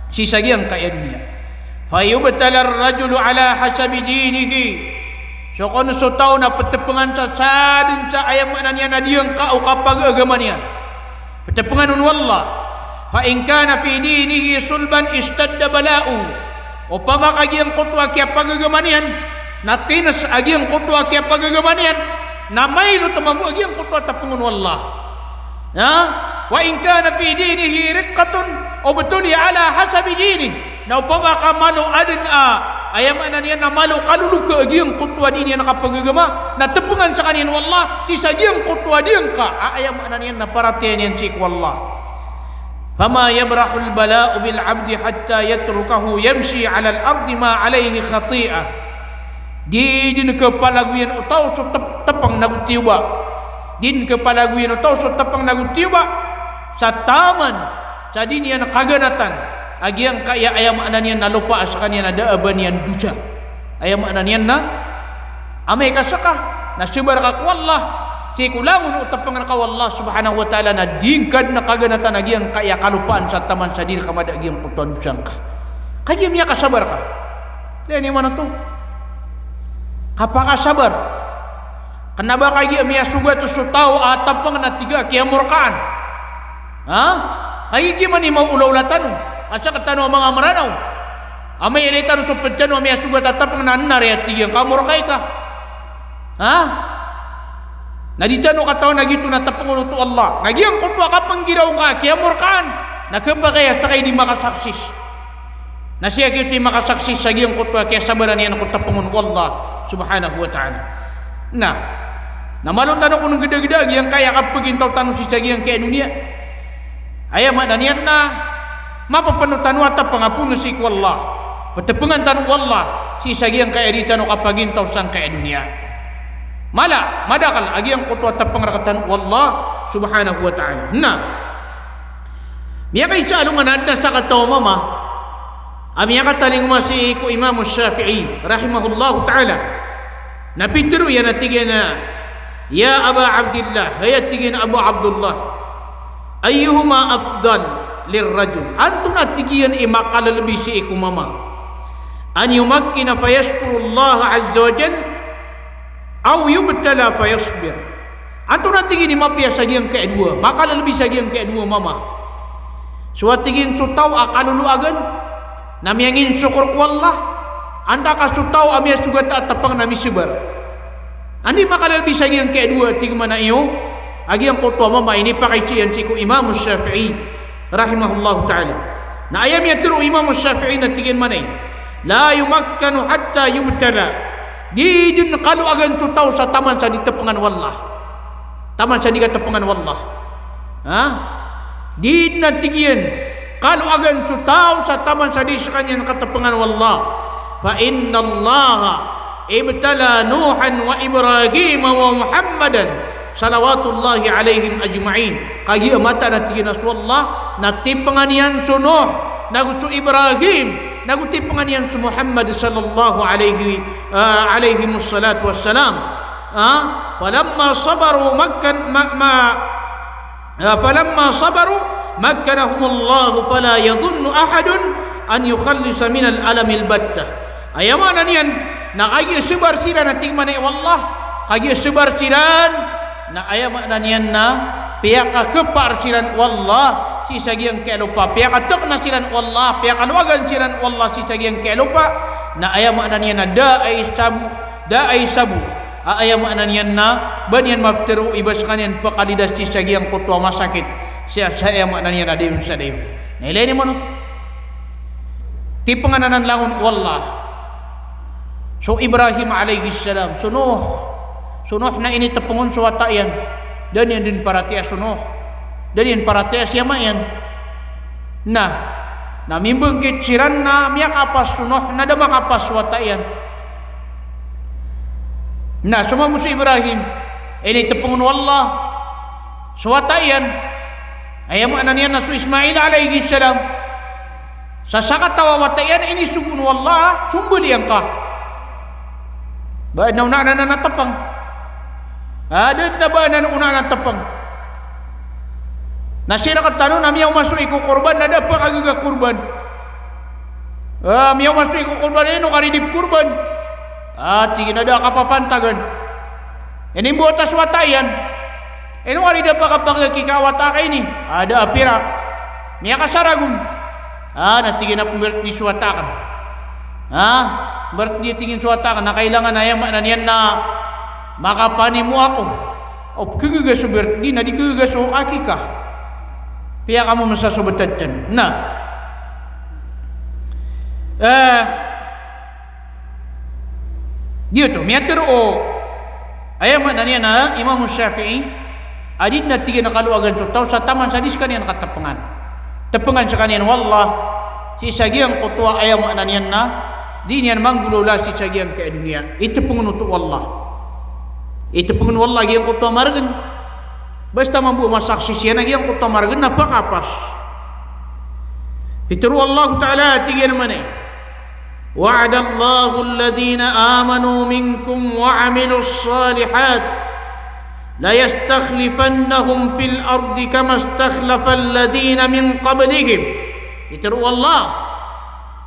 sii sa giyangkaya doniya. Fayubtala ar-rajulu ala hasabi dinihi. So kon so taw na ptpngan sa sadn sa, aya maana niyan na diyangka o kapagagama niyan. Ptpngan on o Allah. Fa in kana fi dinihi sulban ishtadda bala'uh. Opama ka giyangkoto a kiyapagagama niyan na tings a giyangkoto a kiyapagagama niyan, na mailot mambo a giyangkoto a tpngan o Allah. Ha? Wa in kana fi dinihi riqqatun ubtuliya ala hasabi dinih. Na opama ka malo adn a, aya maana niyan na malo kaloloka a giyangkoto a dii niyan kapagagama, na tpngan skaniyan o Allah sii sa giyangkoto a diyangka a, aya maana niyan na paratiyaya niyan sii ko Allah. Fama yabrahul bala'u bil abdi hatta yatrukahu yamshi alal ardi ma alayhi khati'ah. Di dn khapalagoyan o taw so tp-, tpng nago tiyoba. Di dn khapalagoyan o taw so tpng nago tiyoba sa taman sa di niyan kaganatan a giyangkaya, aya maana niyan na lopa a skaniyan a da a ba niyan dosa. Aya maana niyan na amay ka ska na sabar ka ko Allah, sii ko langon o tpngan ka o Allah subhanahu wa ta'ala, na di ngka dn kaganatan a giyangkaya kalopaan sa taman sa di rka mada a giyangkoto a dosa ngka. Kagiya miyakasabar ka. Ilay niyo man oto. Kapakasabar. Kna ba kagiya miyasogat so taw a tpng na tig a kiyamorkaan. Ha? Kagiya giya man i maolaola tano a sktano a manga Mranaw. Amay ilay tano so pd tano a miyasogat a tpng na nar iyan, tig iyan, kamorkai ka. Ha? Na di tano katawan a giyoto na tpngan oto o Allah. Na giyangkoto a kapnggiraw ngka a kiyamorkaan na khapakay a ska i di makasaksis. Na sii a giyoto i makasaksis sa giyangkoto a kiyasabaran iyan ko tpngan o Allah subhanahu wa ta'ala. Na, na malo tano kon gdagda a giyangkaya kapagintaw tano sii sa giyangkaya doniya. Aya maana niyan na mapapno tano a tpng a poon sii ko Allah. Ptpngan tano o Allah sii sa giyangkaya di tano kapagintaw sangkaya doniya. Mala, madakl a giyangkoto a tpng rktano o Allah subhanahu wa ta'ala. Na, miyakaisa a alongan a adn a sakataw a mama a miyakatalingoma sii ko Imam Shafi'i rahimahullahu ta'ala. Na pitharo iyan a tig iyan a, "Ya Aba Abdillah," hay a tig iyan a Abu Abdullah, "ayyuhuma afdal lirrajul?" Antonaa, tig iyan, i makalalabi sii ko mama? "An yumakkina fayashkurallaha azza wa jal, aw yubtala fayasbir?" Antonaa, tig iyan, i mapiya sa giyangkaya dowa, makalalabi sa giyangkaya dowa mama? So, a tig iyan, so taw a kaloloagan na miyanginsokor ko Allah, antaa ka so taw a miyasogat a tpng na misabar? Anda i makalalabi sa giyangkaya dowa, tig mambo, a giyangkoto a mama? Inipakaiza iyan sii ko Imam Shafi'i rahimahullahu ta'ala. Na aya miyatharo o Imam Shafi'i na tig iyan mambo, "La yumakkanu hatta yubtala." Di dn kaloagan so taw sa taman sa di tpngan o Allah. Taman sa di katpngan o Allah. Ha? Di dn, a tig iyan, kaloagan so taw sa taman sa di skaniyan katpngan o Allah. Fa innallaha ibtala Nuhan wa Ibrahima wa Muhammadan salawatullahi alaihim ajma'in. Kagiya mataan a tig iyan a so Allah na tipengan iyan so Nuh, nago so Ibrahim, nago tipengan iyan so Muhammad sallallahu alaihi, ah, alaihimus salatu wassalam. Ah, falamma sabaru makkan-, ma-, ma-, Ah, falamma sabaru makkanahumullahu fala yadhunnu ahadun an yukhallisa minal alamil battah. Aya maana niyan na kagiya sabar siran a tig mambo o Allah, kagiya sabar siran na aya maana niyan na piyakakepar siran o Allah sii sa giyangkai a lopa, piyakatekna siran o Allah, piyakalowagan siran o Allah sii sa giyangkai a lopa, na aya maana niyan na da a isa bo, da a isa bo a aya maana niyan na ba niyan mapetero i ba sekaniyan pekalidas sii sa giyangkoto a masakit, sii sa aya maana niyan a dayon sa dayon. Na ilay niyo man oto. Tipengan anan langon o Allah so Ibrahim alaihis salam, so Nuh. So Nuh na initepengen so wata iyan. Da niyan den paratiyaya so Nuh. Da niyan paratiyaya si ama iyan. Na, na mimbengkit siran na miyakapas so Nuh na da makapas so wata iyan. Na so mambo so Ibrahim, initepengen o Allah so wata iyan, aya maana niyan na so Ismail alaihis salam. Sa sakataw a wata iyan, inisogoon o Allah, sombali angka. Ba aden a onaan anan a tepeng. A, da aden a ba anan a onaan a tepeng. Na sii rektano na miyaoma so iko korban na da a pekagaga korban. A, miyaoma so iko korban, ino ka di pekorban? A, tig iyan a da a kapapantagan. Inimbota so wata iyan. Ino ka di da a pekapakakika a wata ka ini? A, da a pirak. Miyakasaragon. A, na tig iyan a pemberedi so wata aken. A, pemberedi, tig iyan, so wata aken na kailangan a aya maana niyan na makapanimo ako o pekagaga so birthday na di kagaga so akika. Piyakamomesan so betad tano. Na, eh, giyoto, miyatero o, aya maana niyan na Imam Shafi'i, a di den a tig iyan a kalowagan so taw sa taman sa di sekaniyan katepengan. Tepengan sekaniyan o Allah sii sa giyangkoto a aya maana niyan na di niyan manggolawla sii sa giyangkai a doniya. Itepengen oto o Allah. Itepengen o Allah giyangkoto a margen. Basta mambo a masaksisiyan a giyangkoto a margen na pakapas. Pitero o Allah Ta'ala, tig iyan mambo, "Wa'adallahu alladhina amanu minkum wa amilus salihat la yastakhlifannahum fil ardi kama istakhlafal ladhina min qablihim." Pitero o Allah,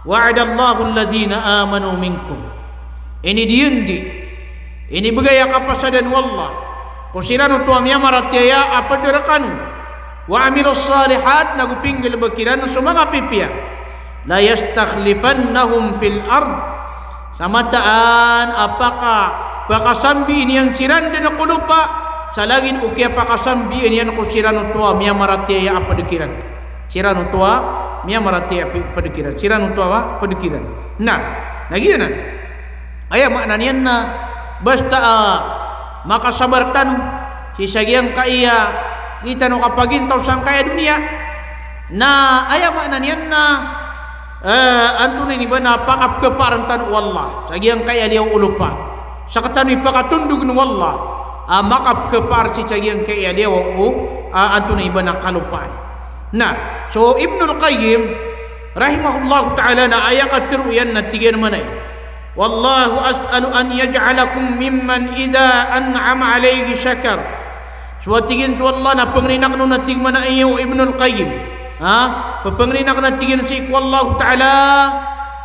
"Wa'adallahu alladhina amanu minkum." Inidiyandi, inibegay a kapasadan o Allah ko siran oto a miyamaratiyaya a ped rekano, wa amilus salihat, nago pinggalebek iran so manga pipiya. La yastakhlifannahum fil ard. Sa mataan a paka-, pakasambiin iyan siran den ko lopa, sa lagid o kiyapakasambiin iyan ko siran oto a miyamaratiyaya a ped kiran. Siran oto a miyamaratiyaya a pi-, ped kiran. Siran oto a ped kiran. Na, na giyanan. Aya maana niyan na basta, ah, makasabar tano sii sa giyangkai a di tano kapagintaw sangkai a doniya. Na aya maana niyan na, eh, antonaa ini ba na pakapekeparen tano o Allah sa giyangkai a liyawaw o lopa. Sekatano i pakatondogen o Allah a makapekepar sii sa giyangkai a liyawaw o, ah, antonaa i ba na kalopaan. Na, so Ibnul Qayyim rahimahullahu ta'ala na aya katero iyan na tig iyan mambo, "Wallahu as'alu an yaj'alakum mimman idha an'ama alayhi shakar." So a tig iyan so Allah na pengnin aken on a tig mambo o Ibnul Qayyim. Ha? Pepengnin aken a tig iyan sii ko Allah Ta'ala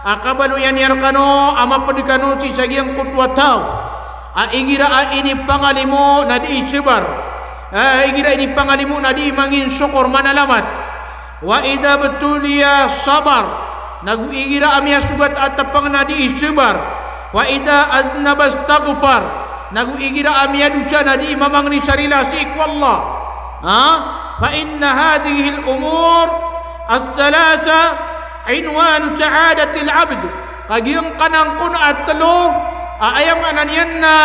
a kabaloy iyan rekano a maped kano sii sa giyangkoto a taw a igira a inipangalimo na dii sabar. A igira inipangalimo na dii manginsokor, manalamat. Wa idha btuliya sabar, nago igira a miyasogat a tepeng na dii sabar. Wa idha adhnaba istaghfar, nago igira a miyadosa na dii mamangni sa rila sii ko Allah. Ha? Fa inna hadhihil umur ath-thalatha inwanu sa'adatil abd. Ka giyangkanan kon a telo a aya maana niyan na,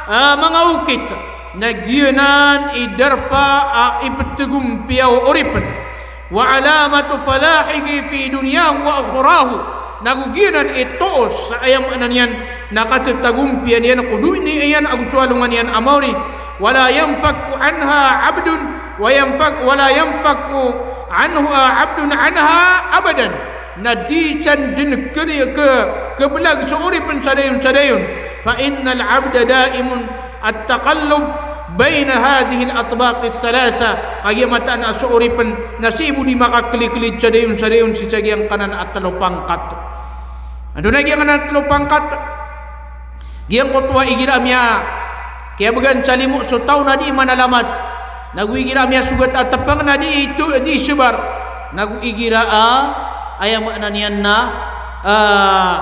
ah, manga okit na giyanan i darpa a iptegompiya o oripen. Wa alamatu falahihi fi dunyahu wa ukhrahu. Nago giyanan i toos sa aya maana niyan na katatagompiyaan iyan ko doniya iyan ago so alongan iyan a maori. Wala yanfakku anha abdun, wa yanfak-, wala yanfakku anhu, ah, abdun anha abadan. Na di san dn kri-, ke-, kebelag so oripn sa dayon sa dayon. Fa innal abda daimun at-taqallub baina hadhihil atbaqis thalatha. Kagiya mataan a so oripn na sii bo di makakliklid sa dayon sa dayon sii sa giyangkanan a tlo pangkat. Antonaa i giyangkanan a tlo pangkat? Giyangkoto a igira a miya, kiyabgan sa limo so taw na di manalamat. Nago igira a miyasogat a tpng na di ito, di sebar. Nago igira a, aya maana niyan na, ah,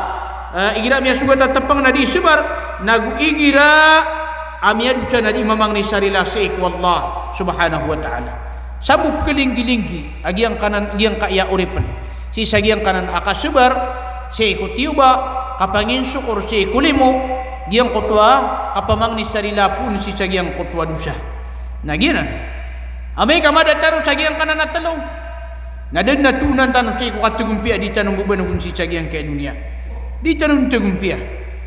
ah, igira a miyasogat a tpng na di sebar. Nago igira a miyadosa na di mamangni sa rila sii ko Allah subhanahu wa ta'ala. Sa bo pkhalinggilinggi a giyangkanan, giyangkaya oripn sii sa giyangkanan a kasebar sii ko tiyoba, kapanginsokor sii ko limo, giyangkoto a kapamangni sa rila poon sii sa giyangkoto a dosa. Na giyanan. Amay ka mada tano sa giyangkanan a tlo, na da dn a toonan tano sii ko katagompiya a di tano mbabanogon sii sa giyangkaya doniya. Di tano dn tagompiya.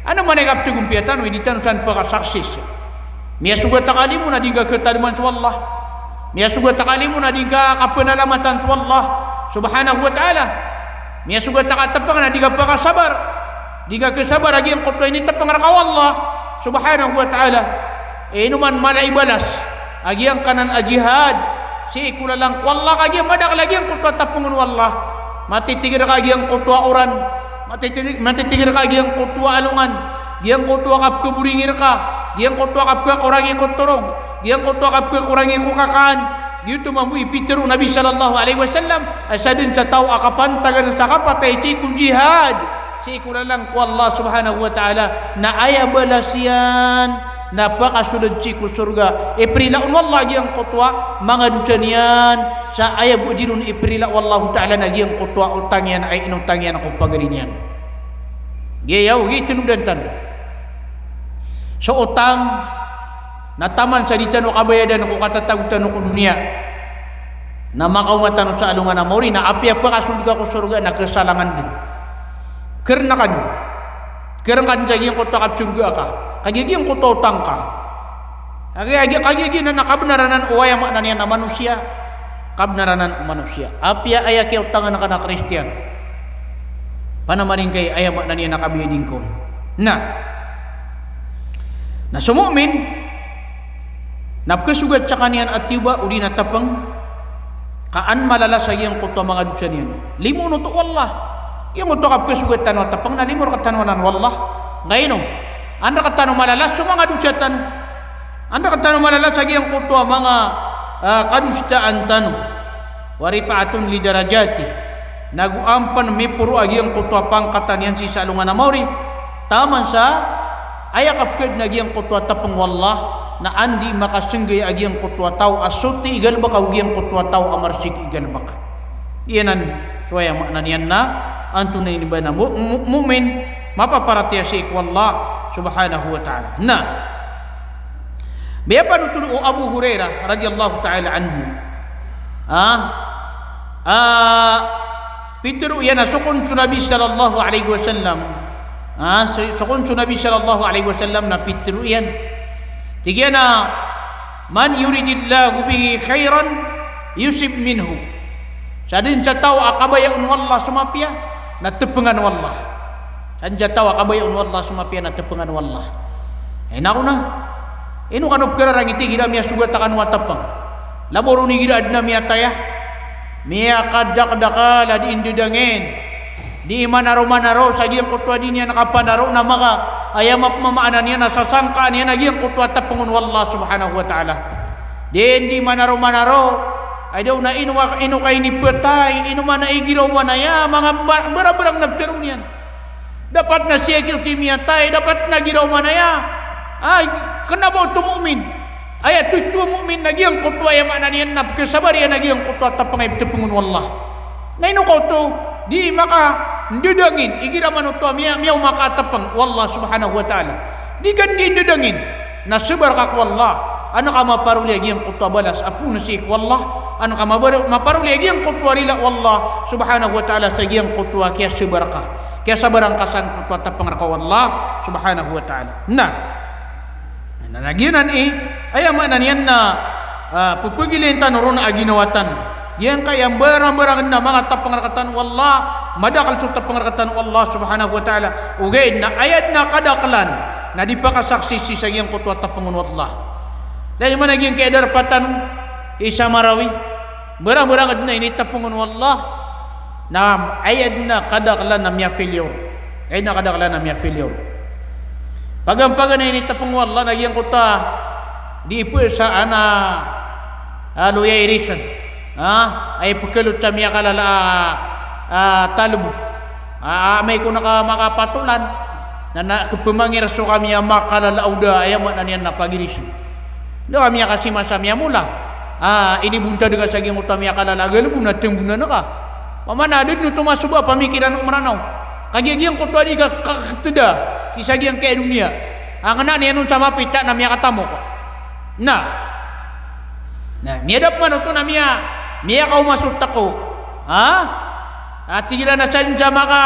Ano man i kaptagompiya tano, di tano san pkasaksis. Miyasogat a ka limo na di ngka khatadman so Allah. Miyasogat a ka limo na di ngka kapnalamatan so Allah subhanahu wa ta'ala. Miyasogat a ka tpng na di ngka pkasabar. Di ngka khasabar a giyangkoto a initpng rka o Allah subhanahu wa ta'ala. Ino man mala i balas a giyangkanan a jihad sii ko lalan ko Allah, kagiya madakl a giyangkoto a tpngon o Allah. Matitig rka giyangkoto a oran, matitig, matitig rka giyangkoto a alongan, giyangkoto a kapkhaboringi rka, giyangkoto a kapkhakorangi ko torog, giyangkoto a kapkhakorangi ko kakaan. Giyoto mambo i pitharo o Nabi sallallahu alaihi wasallam a sadn sa taw a kapantagan sa kapatay sii ko jihad sii ko lalan ko Allah subhanahu wa ta'ala, na aya balas iyan na pakasold sii ko sorga. Iprila on o Allah giyangkoto a manga dosa niyan, sa aya bo di ron iprila o Allahu ta'ala na giyangkoto a otang iyan a inotang iyan ko pagari niyan. Giya ogaid tanodan tano. So otang na taman sa di tano kabayadan ko katatago tano ko doniya, na makaoma tano sa alongan a maori, na apiya pakasold ka ko sorga na khasalangan dn. Kernkan. Kernkan sa giyangkoto a kapsorga ka. Kagiya giyangkoto a otang ka. Kagiya, kagiya, kagiya giyanan na kabnar anan o aya maana niyan a manosiya. Kabnar anan o manosiya. Apiya aya kiyaotangan ka na Kristiyan, panamaringkai aya maana niyan a kabiyading ko. Na, na so mu'min na pkhasogat skaniyan a tiyoba odi na tpng, ka an malalas a giyangkoto a manga dosa niyan. Limo oto o Allah. Giyangkoto a kapkhasogat tano a tpng na limo rktano anan o Allah. Ngkaino? An rktano malalas so manga dosa tano. An rktano malalas a giyangkoto a manga, ah, kadosaan tano. Wa rif'atun li darajatih. Nago an pn miporo a giyangkoto a pangkatan iyan sii sa alongan a maori. Taman sa aya kapkhaadn a giyangkoto a tpng o Allah, na an di makasnggay a giyangkoto a taw a soti i galbk ago giyangkoto a taw a marsik i galbk. Giyanan so aya maana niyan na antonaa ini ba na mu-, mu-, mu'min, mapaparatiyaya sii ko Allah subhanahu wa ta'ala. Na, biyapanothol o Abu Hurairah radhiyallahu ta'ala anhu. Ah, ah, pitharo iyan a so kon so Nabi sallallahu alaihi wasallam. Ah, so, so kon so Nabi sallallahu alaihi wasallam na pitharo iyan. Tig iyan a, "Man yuridillahu bihi khairan yusib minhu." Sadn sa taw a kabaya on o Allah so mapiya, na tpngan o Allah. Sadn sa taw a kabaya on o Allah so mapiya, na tpngan o Allah. Ino kano pkhararangiti igira a miyasogat a kano a tpng? Labo ron igira adn a miyataya. Miyakadakdakl a di ndadangin. Di manaro-manaro sa giyangkoto a di niyan kapanaro na maka, aya mapmamaana niyan na sasangkaan iyan a giyangkoto a tpngon o Allah subhanahu wa ta'ala. Di, di manaro-manaro. Ay daw na ino, ino ka inipatay, ino man a igira o manaya, manga ba-, barang-barang na ptharo niyan. Dapat na sii ki oto i miyatay, dapat na igira o manaya. Ay, kna ba oto mu'min. Aya totoa a mu'min na giyangkoto a aya maana niyan na pkhasabar iyan a giyangkoto a tpng a iptpngon o Allah. Na ino ka oto, di maka ndadangin, igira man oto a miya, miyaoma ka a tpng o Allah subhanahu wa ta'ala. Di ka di ndadangin, na sabar ka ko Allah, an ka maparoli a giyangkoto a balas a poon sii ko Allah, An ka mabar-, maparoli a giyangkoto a rila o Allah subhanahu wa ta'ala sa giyangkoto a kiyasabar ka. Kiyasabaran ka sangkoto a tapang rka o Allah subhanahu wa ta'ala. Na, na, na giyanan i, aya maana niyan na, ah, pphagilin tano ron a ginawa tano. Giyangkaya mbarangbarang na manga tapang rktano o Allah, madakl so tapang rktano o Allah subhanahu wa ta'ala. Ogaid na aya dn a kadaklan na di pakasaksi sii sa giyangkoto a tapang o Allah. Lagid man a giyangkaya darpa tano i Samarawi. Mbarangbarang dn a initapng on o Allah, na aya dn a kadaklan a miya-failure. Aya dn a kadaklan a miya-failure. Paganay paganay a initapng o Allah na giyangkoto a di ipesa ana, a, loya irisan. Ha? Aya pkhalot sa miyakalala a, a, talbo. A, amay ko na ka makapatolan, na, na kpmangir so ka miya makalala a oda, aya maana niyan na pagirisan. Da ka miyakasima sa miyamola. A, inibontad ka sa giyangkoto a miyakalala a galbon a tmbonan ka. Pamana da dn oto masoba a pamikiran o Mranaw. Kagiya giyangkoto a di ka, ka, kakhtda sii sa giyangkaya doniya. A, kna niyan on sa mapita na miyakatamok. Na. Na, miyadap man oto na miya, miyakaoma so tko. Ha? A, tig iran a sadn sa maka,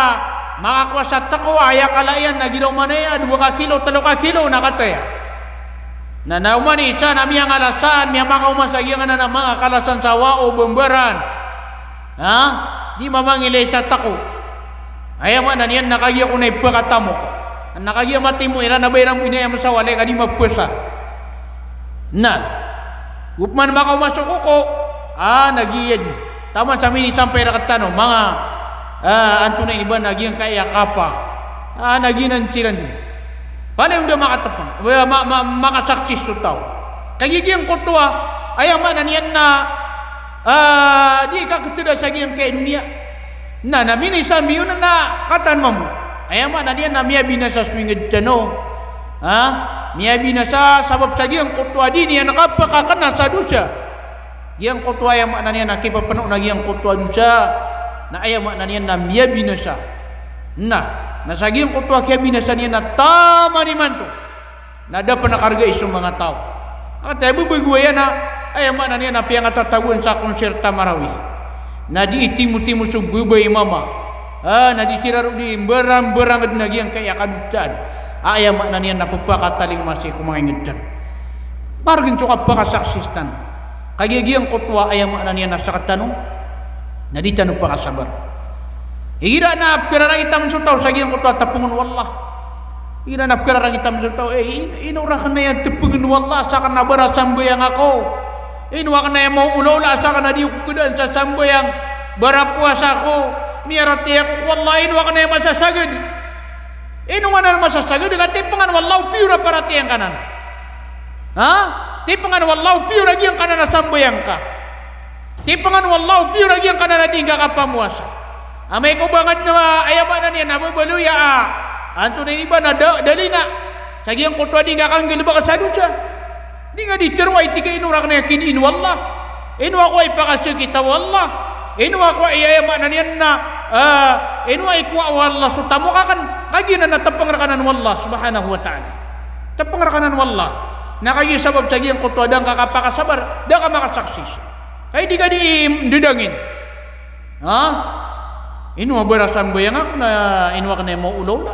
makakowa sa tko, aya kala iyan na giraw man aya, dowa ka kilo, tlo ka kilo, na kataya. Na, na oman i isa na miyangalasan, miyamakaoma sa giyangkanan a manga kalasan sa wao, bambaran. Ha? Di mamangilay sa tko. Aya maana niyan na kagiya ko na ipakatamok. Na kagiya matimo iran na ba iran bo inayam sa walay ka di mapasa. Na, opama makaoma so koko, a, na giya dn. Taman sa minisampay rktano, manga, a, antonaa ini ba na giyangkaya kapa. A, na giyanan siran dn. Palaya on da makatapang, ba, ma, ma, makasaksi so taw. Kagiya giyangkoto a, aya maana niyan na, a, di kakhtda sa giyangkaya doniya. Na, na minisambi on na kataan mambo. Aya maana niyan na miyabinasa so ingd tano. Ha? Miyabinasa sabap sa giyangkoto a di niyan kapakakna sa dosa. Giyangkoto a aya maana niyan na kipapno na giyangkoto a dosa. Na aya maana niyan na miyabinasa. Na, na sa giyangkoto a kiyabinasa niyan na taman imanto na da pn a kargai so manga taw. Ati a bebegwaya na, aya maana niyan na piyangatatawan sa concert a Marawi. Na di itimotimo so bebay mama. A, na di siran roo di mbarangbarang dn a giyangkaya kadosaan. A, aya maana niyan na pphakatalingoma sii ko manga ingd tano. Margn so kapakasaksi tano. Kagiya giyangkoto a aya maana niyan na sktano na di tano pakasabar. Igira na pkhararangit tano so taw sa giyangkoto a tapng on o Allah. Igira na pkhararangit tano so taw, e, in-, ino rakn aya tapng on o Allah, sakn a barasambayang ako. Ino akn aya maolaola, sakn a di ako kdaan sa sambayang, barapowasa ako, miyaratiyaya ako ko Allah, ino akn aya masasagad. Ino ngka nan masasagad, ka tipngan o Allah o piyor a paratiyaya ngka nan. Ha? Tipngan o Allah o piyor a giyangkanan a sambayang ka. Tipngan o Allah o piyor a giyangkanan a di ngka kapamowasa. Amay ko ba ngka na, aya maana niyan na babaloya a, antonaa ini ba na da-, dalina. Sa giyangkoto a di ngka kanggalbk sa dosa. Di ngka di tharoa i tig ka ino rakn aya kiniin o Allah. Ino ako aya ipakasakit o Allah. Ino ako aya, aya maana niyan na, a, ino aya ikowa o Allah so tamok akn. Kagiya na tapng rka nan o Allah subhanahu wa ta'ala. Tapng rka nan o Allah. Na kagiya sabap sa giyangkoto a da ngka kapakasabar, da ka makasaksi. Kay di ka di ndadangin. Ha? Ino a barasambayang ako na ino akn aya maolaola.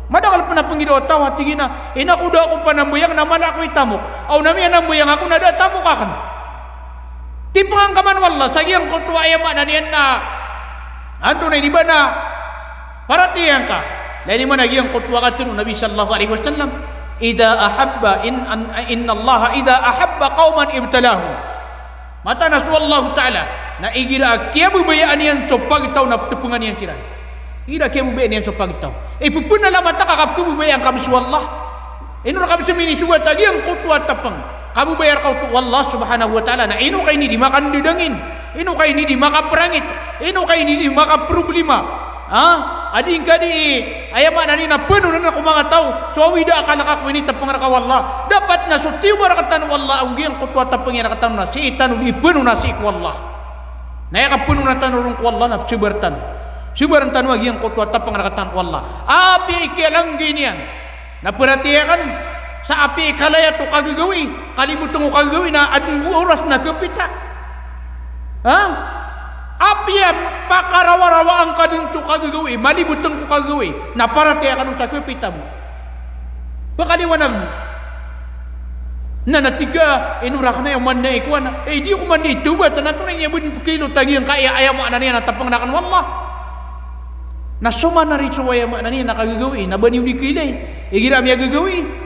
Madakl pn a pnggiraw o taw a tig iyan a, ino ako da ako panambayang na mala ako itamok. Aw na miyanambayang ako na da a tamok akn. Tipngan ka man o Allah sa giyangkoto a aya maana niyan na antonaa ini ba na paratiyaya ngka. Lagid man a giyangkoto a katharo o Nabi sallallahu alaihi wasallam, "Idha ahabba in-, an-, innallaha idha ahabba qauman ibtalahum." Mataan a so Allahu Ta'ala na igira a kiyababayaan iyan so pagtaw na ptapngan iyan siran. Igira a kiyababayaan iyan so pagtaw, ipphanalamatan ka ka pkhababayaan ka bs o Allah. Ino rka bs minisogat a giyangkoto a tapng? Kababaya rka oto o Allah subhanahu wa ta'ala. Na ino ka ini di makandadangin? Ino ka ini di makaprangit? Ino ka ini di makaproblema? Ha? A di ngka di, aya maana niyan na panonan ko manga taw. So awida a kalk ako ini tapng rka o Allah. Dapat na so tiyoba rktano o Allah, a giyangkoto a tapng iyan rktano na sii tano di panonan sii ko Allah. Na aya kapanonan tano ron ko Allah na sabar tano. Sabar tano a giyangkoto a tapng rktano o Allah. Apiya i kiyalanggay niyan na paratiyaya ka sa apiya i kalayat o kagagawii, kalibotng o kagagawii na adn bo a oras na kapita. Ha? Apiya pakarawarawaan ka dn so kagagawii, malibotng ko kagagawii, na paratiyaya kano sa kapita bo. Pakaliwanag. Na, na tig ka, ino rakn aya man na ikowan, eh, di ko man di itawbat, na antonaa i niyan bn pkhailota giyangkaya, aya maana niyan na tapngan rakn o Allah. Na so man ari so aya maana niyan na kagagawii, na ba niyo di khailay igira miyagagawii.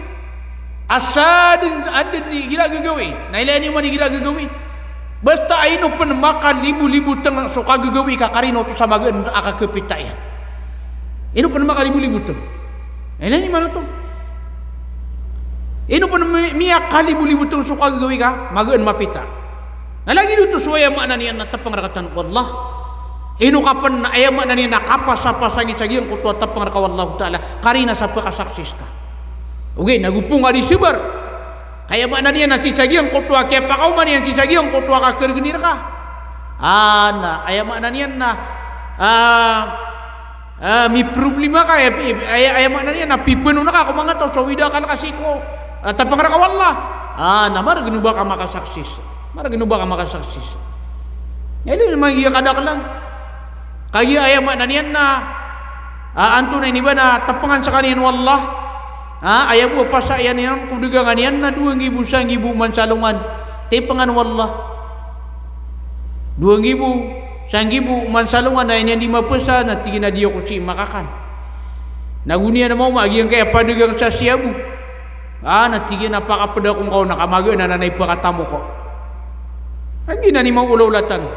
Asa dn, adn igira gagawii. Na ilaya niyo man igira gagawii. Basta ino pn makalibolibotng so kagagawii ka, karina oto sa magaan a kakapita iyan. Ino pn makalibolibotng. Ilaya niyo man oto. Ino pn mi-, miyakalibolibotng so kagagawii ka, magaan mapita. Na lagid oto so aya maana niyan na tapngan rktano o Allah. Ino ka pn na aya maana niyan na kapasapasangi sa giyangkoto a tapngan rka o Allahu Ta'ala, karina sa pkasaksis ka. Ogaid na go pn ka di sabar. Ka aya maana niyan na sii sa giyangkoto a kiyapakaoma niyan sii sa giyangkoto a kakargni rka. Ah, na, aya maana niyan na, ah, ah, miproblema ka, aya, aya, aya maana niyan na pipeno na ka ko manga taw so awida akal ka sii ko, ah, tapngan rka o Allah. Ah, na margn o ba ka makasaksis. Margn o ba ka makasaksis. Ilay niyo man giya kadaklan. Kagiya aya maana niyan na, ah, antonaa ini ba na tapngan skaniyan o Allah. Ah, aya bo a pasaya niyan ko dagangan iyan na dowa nggibo, sanggibo man sa alongan. Tapngan o Allah. Dowa nggibo, sanggibo man sa alongan, na aya niyan di mapasa, na tig iyan a di ako sii makakan. Na go niyan maoma a giyangkaya padagang sa shabu. Ah, na tig iyan a pakapda ko ngka on, na ka magaan anan a ipakatamok ko. Agi na ni maolaola tano.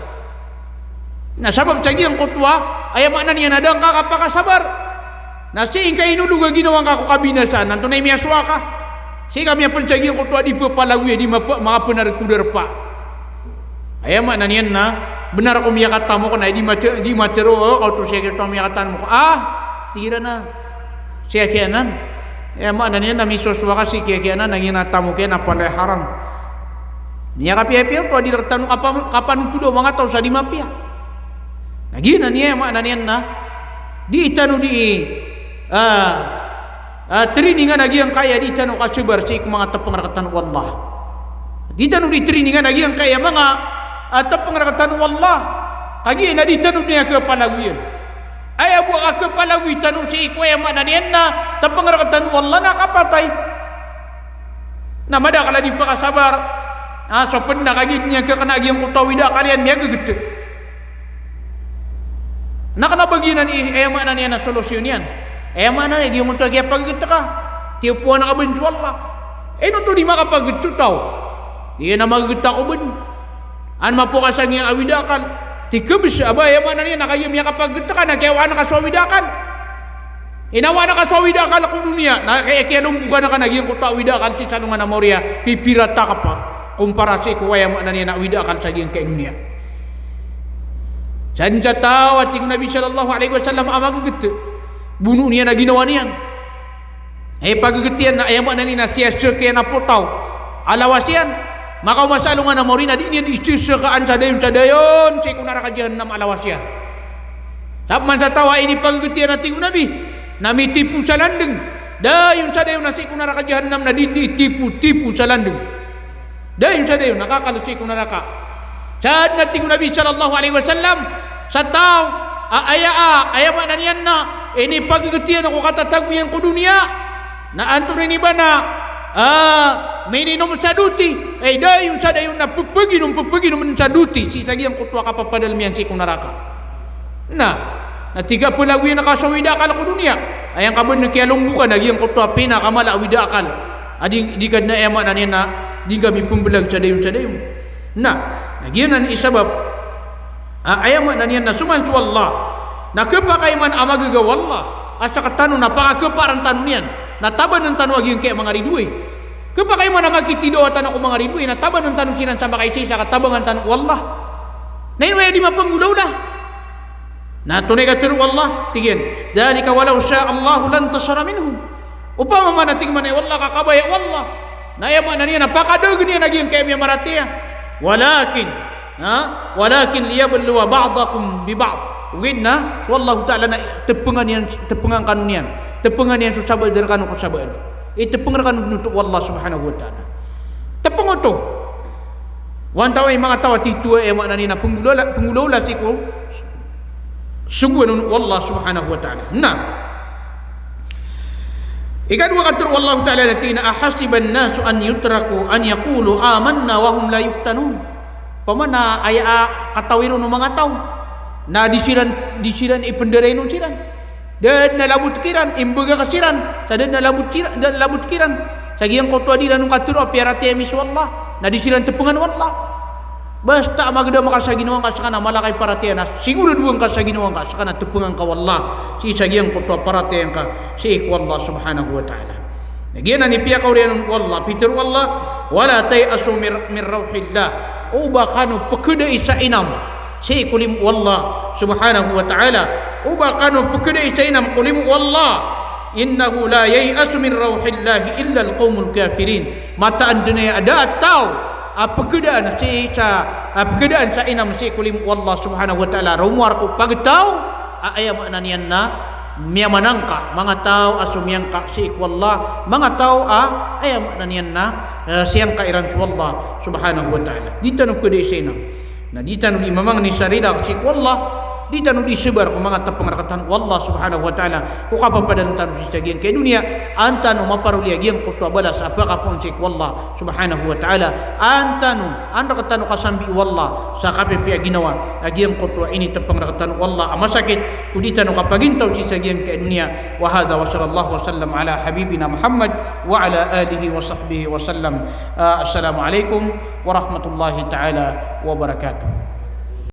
Na sabap sa giyangkoto a, aya maana niyan na da ngka kapakasabar. Na sii ngka inolog a ginawa ngka ko kabinasaan, na antonaa i miyasowa ka? Sii ka miyapd sa giyangkoto a di pphalagoy a di mapa-, makapanar ko darpa. Aya maana niyan na bnar ko miyakatamok na di mat-, di matero, o, kaoto sii kiyato a miyakatamok. Ah, tig iran a sii kiyanan. Aya maana niyan na misosowa ka sii kiyanan, na giyanan a tamok iyan na palaya haram. Miyakapiyapiya oto a di rktano kapa-, kapanotoda o manga taw sa di mapiya. Na giyanan i aya maana niyan na di tano di, ah, ah, trainingan a giyangkaya di tano kasabar sii ko manga tapngan rktano o Allah. Di tano di trainingan a giyangkaya manga, ah, tapngan rktano o Allah. Kagiya na di tano di niyan kapalagoyan. Aya bo a kapalagoy tano sii ko aya maana niyan na tapngan rktano o Allah na kapatay. Na madakl a di pakasabar. Ah, so pd na kagiya di niyan kakna a giyangkoto a awida akal iyan miyaggt. Na kna ba giyanan i, aya maana niyan na solusyon iyan. Aya maana niyan giyangkoto a kiyapaggt ka, tiyopoan ka bn so Allah. Ino oto di makapaggt so taw? Di iyan a maggt ako bn. An mapokas a giyangkaya awida akal. Tig ka bs a ba, aya maana niyan na kagiya miyakapaggt ka na kiyawaan ka so awida akal. Inawaan ka so awida akal ko doniya, na kay-, kiyalombokan ka na giyangkoto a awida akal sii sa alongan a maori a pipirata ka pa, kumpara sii ko aya maana niyan na awida akal sa giyangkai a doniya. Sadn sa taw a tig o Nabi sallallahu alaihi wasallam a maggt, bonoon iyan a ginawa niyan. Aya paggt iyan na aya maana niyan na siyasek iyan a potaw a lawas iyan. Makaoma sa alongan a maori na di niyan isesek an sa dayon sa dayon sii ko naraka jahannam a lawas iyan. Sabap man sa taw a inipaggt iyan a tig o Nabi na mitipo sa landng dayon sa dayon a sii ko naraka jahannam na di, di tipotipo sa landng. Dayon sa dayon a kakal sii ko naraka. Sadn a tig o Nabi sallallahu alaihi wasallam, sa taw a aya, a aya maana niyan na inipaggt iyan ko katatago iyan ko doniya, na antonaa ini ba na, ah, mininom sa doti, ay dayon sa dayon na pphaginom, pphaginom sa doti sii sa giyangkoto a kapapadalm iyan sii ko naraka. Na, na tig ka pphalagoyan ka so awida akal ko doniya. Aya ngka bn kiyalombokan a giyangkoto a pinakamala a awida akal a di, di ka dn, aya maana niyan na di ngka mipmblag sa dayon sa dayon. Na, na giyanan i sabap a, aya maana niyan na so man so Allah na khapakay man a magaga o Allah a sktano na pakakhapakay tano niyan, na tabangan tano a giyangkai a manga ridoay. Khapakay man a makitidawa tano ko manga ridoay, na tabangan tano siran sa makaisaisa ka tabangan tano o Allah. Na ino aya di mapnggolawla? Na antonaa i katharo o Allah, tig iyan, "Dhalika walaw sha Allahu lantasara minhum." Opama man a tig man o Allah ka kabaya o Allah na aya maana niyan na pakadagn iyan a giyangkai a miyamaratiyaya. Walakin, ha? "Walakin liyabluwa ba'dakum bi ba'd." Ogaid na so Allahu Ta'ala na tpngan iyan, tpngan kano niyan. Tpngan iyan so sabaad rkano ko sabaad. Itpng rkano dn oto o Allah subhanahu wa ta'ala. Tpng oto. Wa antawaa i manga taw a titho a, aya maana niyan na penggolawla, penggolawla sii ko sogoan o Allah subhanahu wa ta'ala. Na ikadowa katharo o Allah ta'ala na tig iyan a, "Ahasiban nasu an yutraku an yaqulu amanna wa hum la yuftanun." Opama na aya a katawi ron o manga taw na di siran, di siran ipendarain on siran. Da dn a labot kiran, imbgaka siran, sa da dn a labot siran, da labot kiran sa giyangkoto a di ran on katharo a piyaratiyaya mi so Allah, na di siran tepengan o Allah. Basta a magdam ka sa ginawa ngka, seka na mala ka i paratiyaya, na sigorado angka sa ginawa ngka, seka na tepengan ka o Allah sii sa giyangkoto a paratiyaya ngka sii ko Allah subhanahu wa ta'ala. Na giyanan i piyakaoriyan o Allah, pitharo o Allah, "Wala tay'asu mir-, mir rawhillah." O ba kano pekadai sa inam sii ko limo o Allah subhanahu wa ta'ala. O ba kano pekadai sa inam ko limo o Allah. "Innahu la yay'asu min rawhillahi illa al-qawmul kafirin." Mataan dn a aya da a taw a pekadaan sii sa, a pekadaan sa inam sii ko limo o Allah subhanahu wa ta'ala, romoar ko pagtaw a, aya maana niyan na miyamanangka, manga taw a somiyangka sii ko Allah, manga taw a, aya maana niyan na, eh, siyangka iran so Allah subhanahu wa ta'ala. Di tano pekadai sa inam. Na di tano di mamangni sa rida sii ko Allah, di tano di sabar ko manga tapengrkatan o Allah subhanahu wa ta'ala ko kapapadalm tano sii sa giyangkai a doniya, an tano maparoli a giyangkoto a balas a pakapoon sii ko Allah subhanahu wa ta'ala. An tano, an rktano kasambi o Allah sa kapipiya a ginawa a giyangkoto a initapengrkatan o Allah a masakit ko di tano kapagintaw sii sa giyangkai a doniya. Wa hadha wa sallallahu wa sallam ala habibina Muhammad wa ala alihi wa sahbihi wa sallam. Ah, assalamu alaikum warahmatullahi ta'ala wabarakatuh.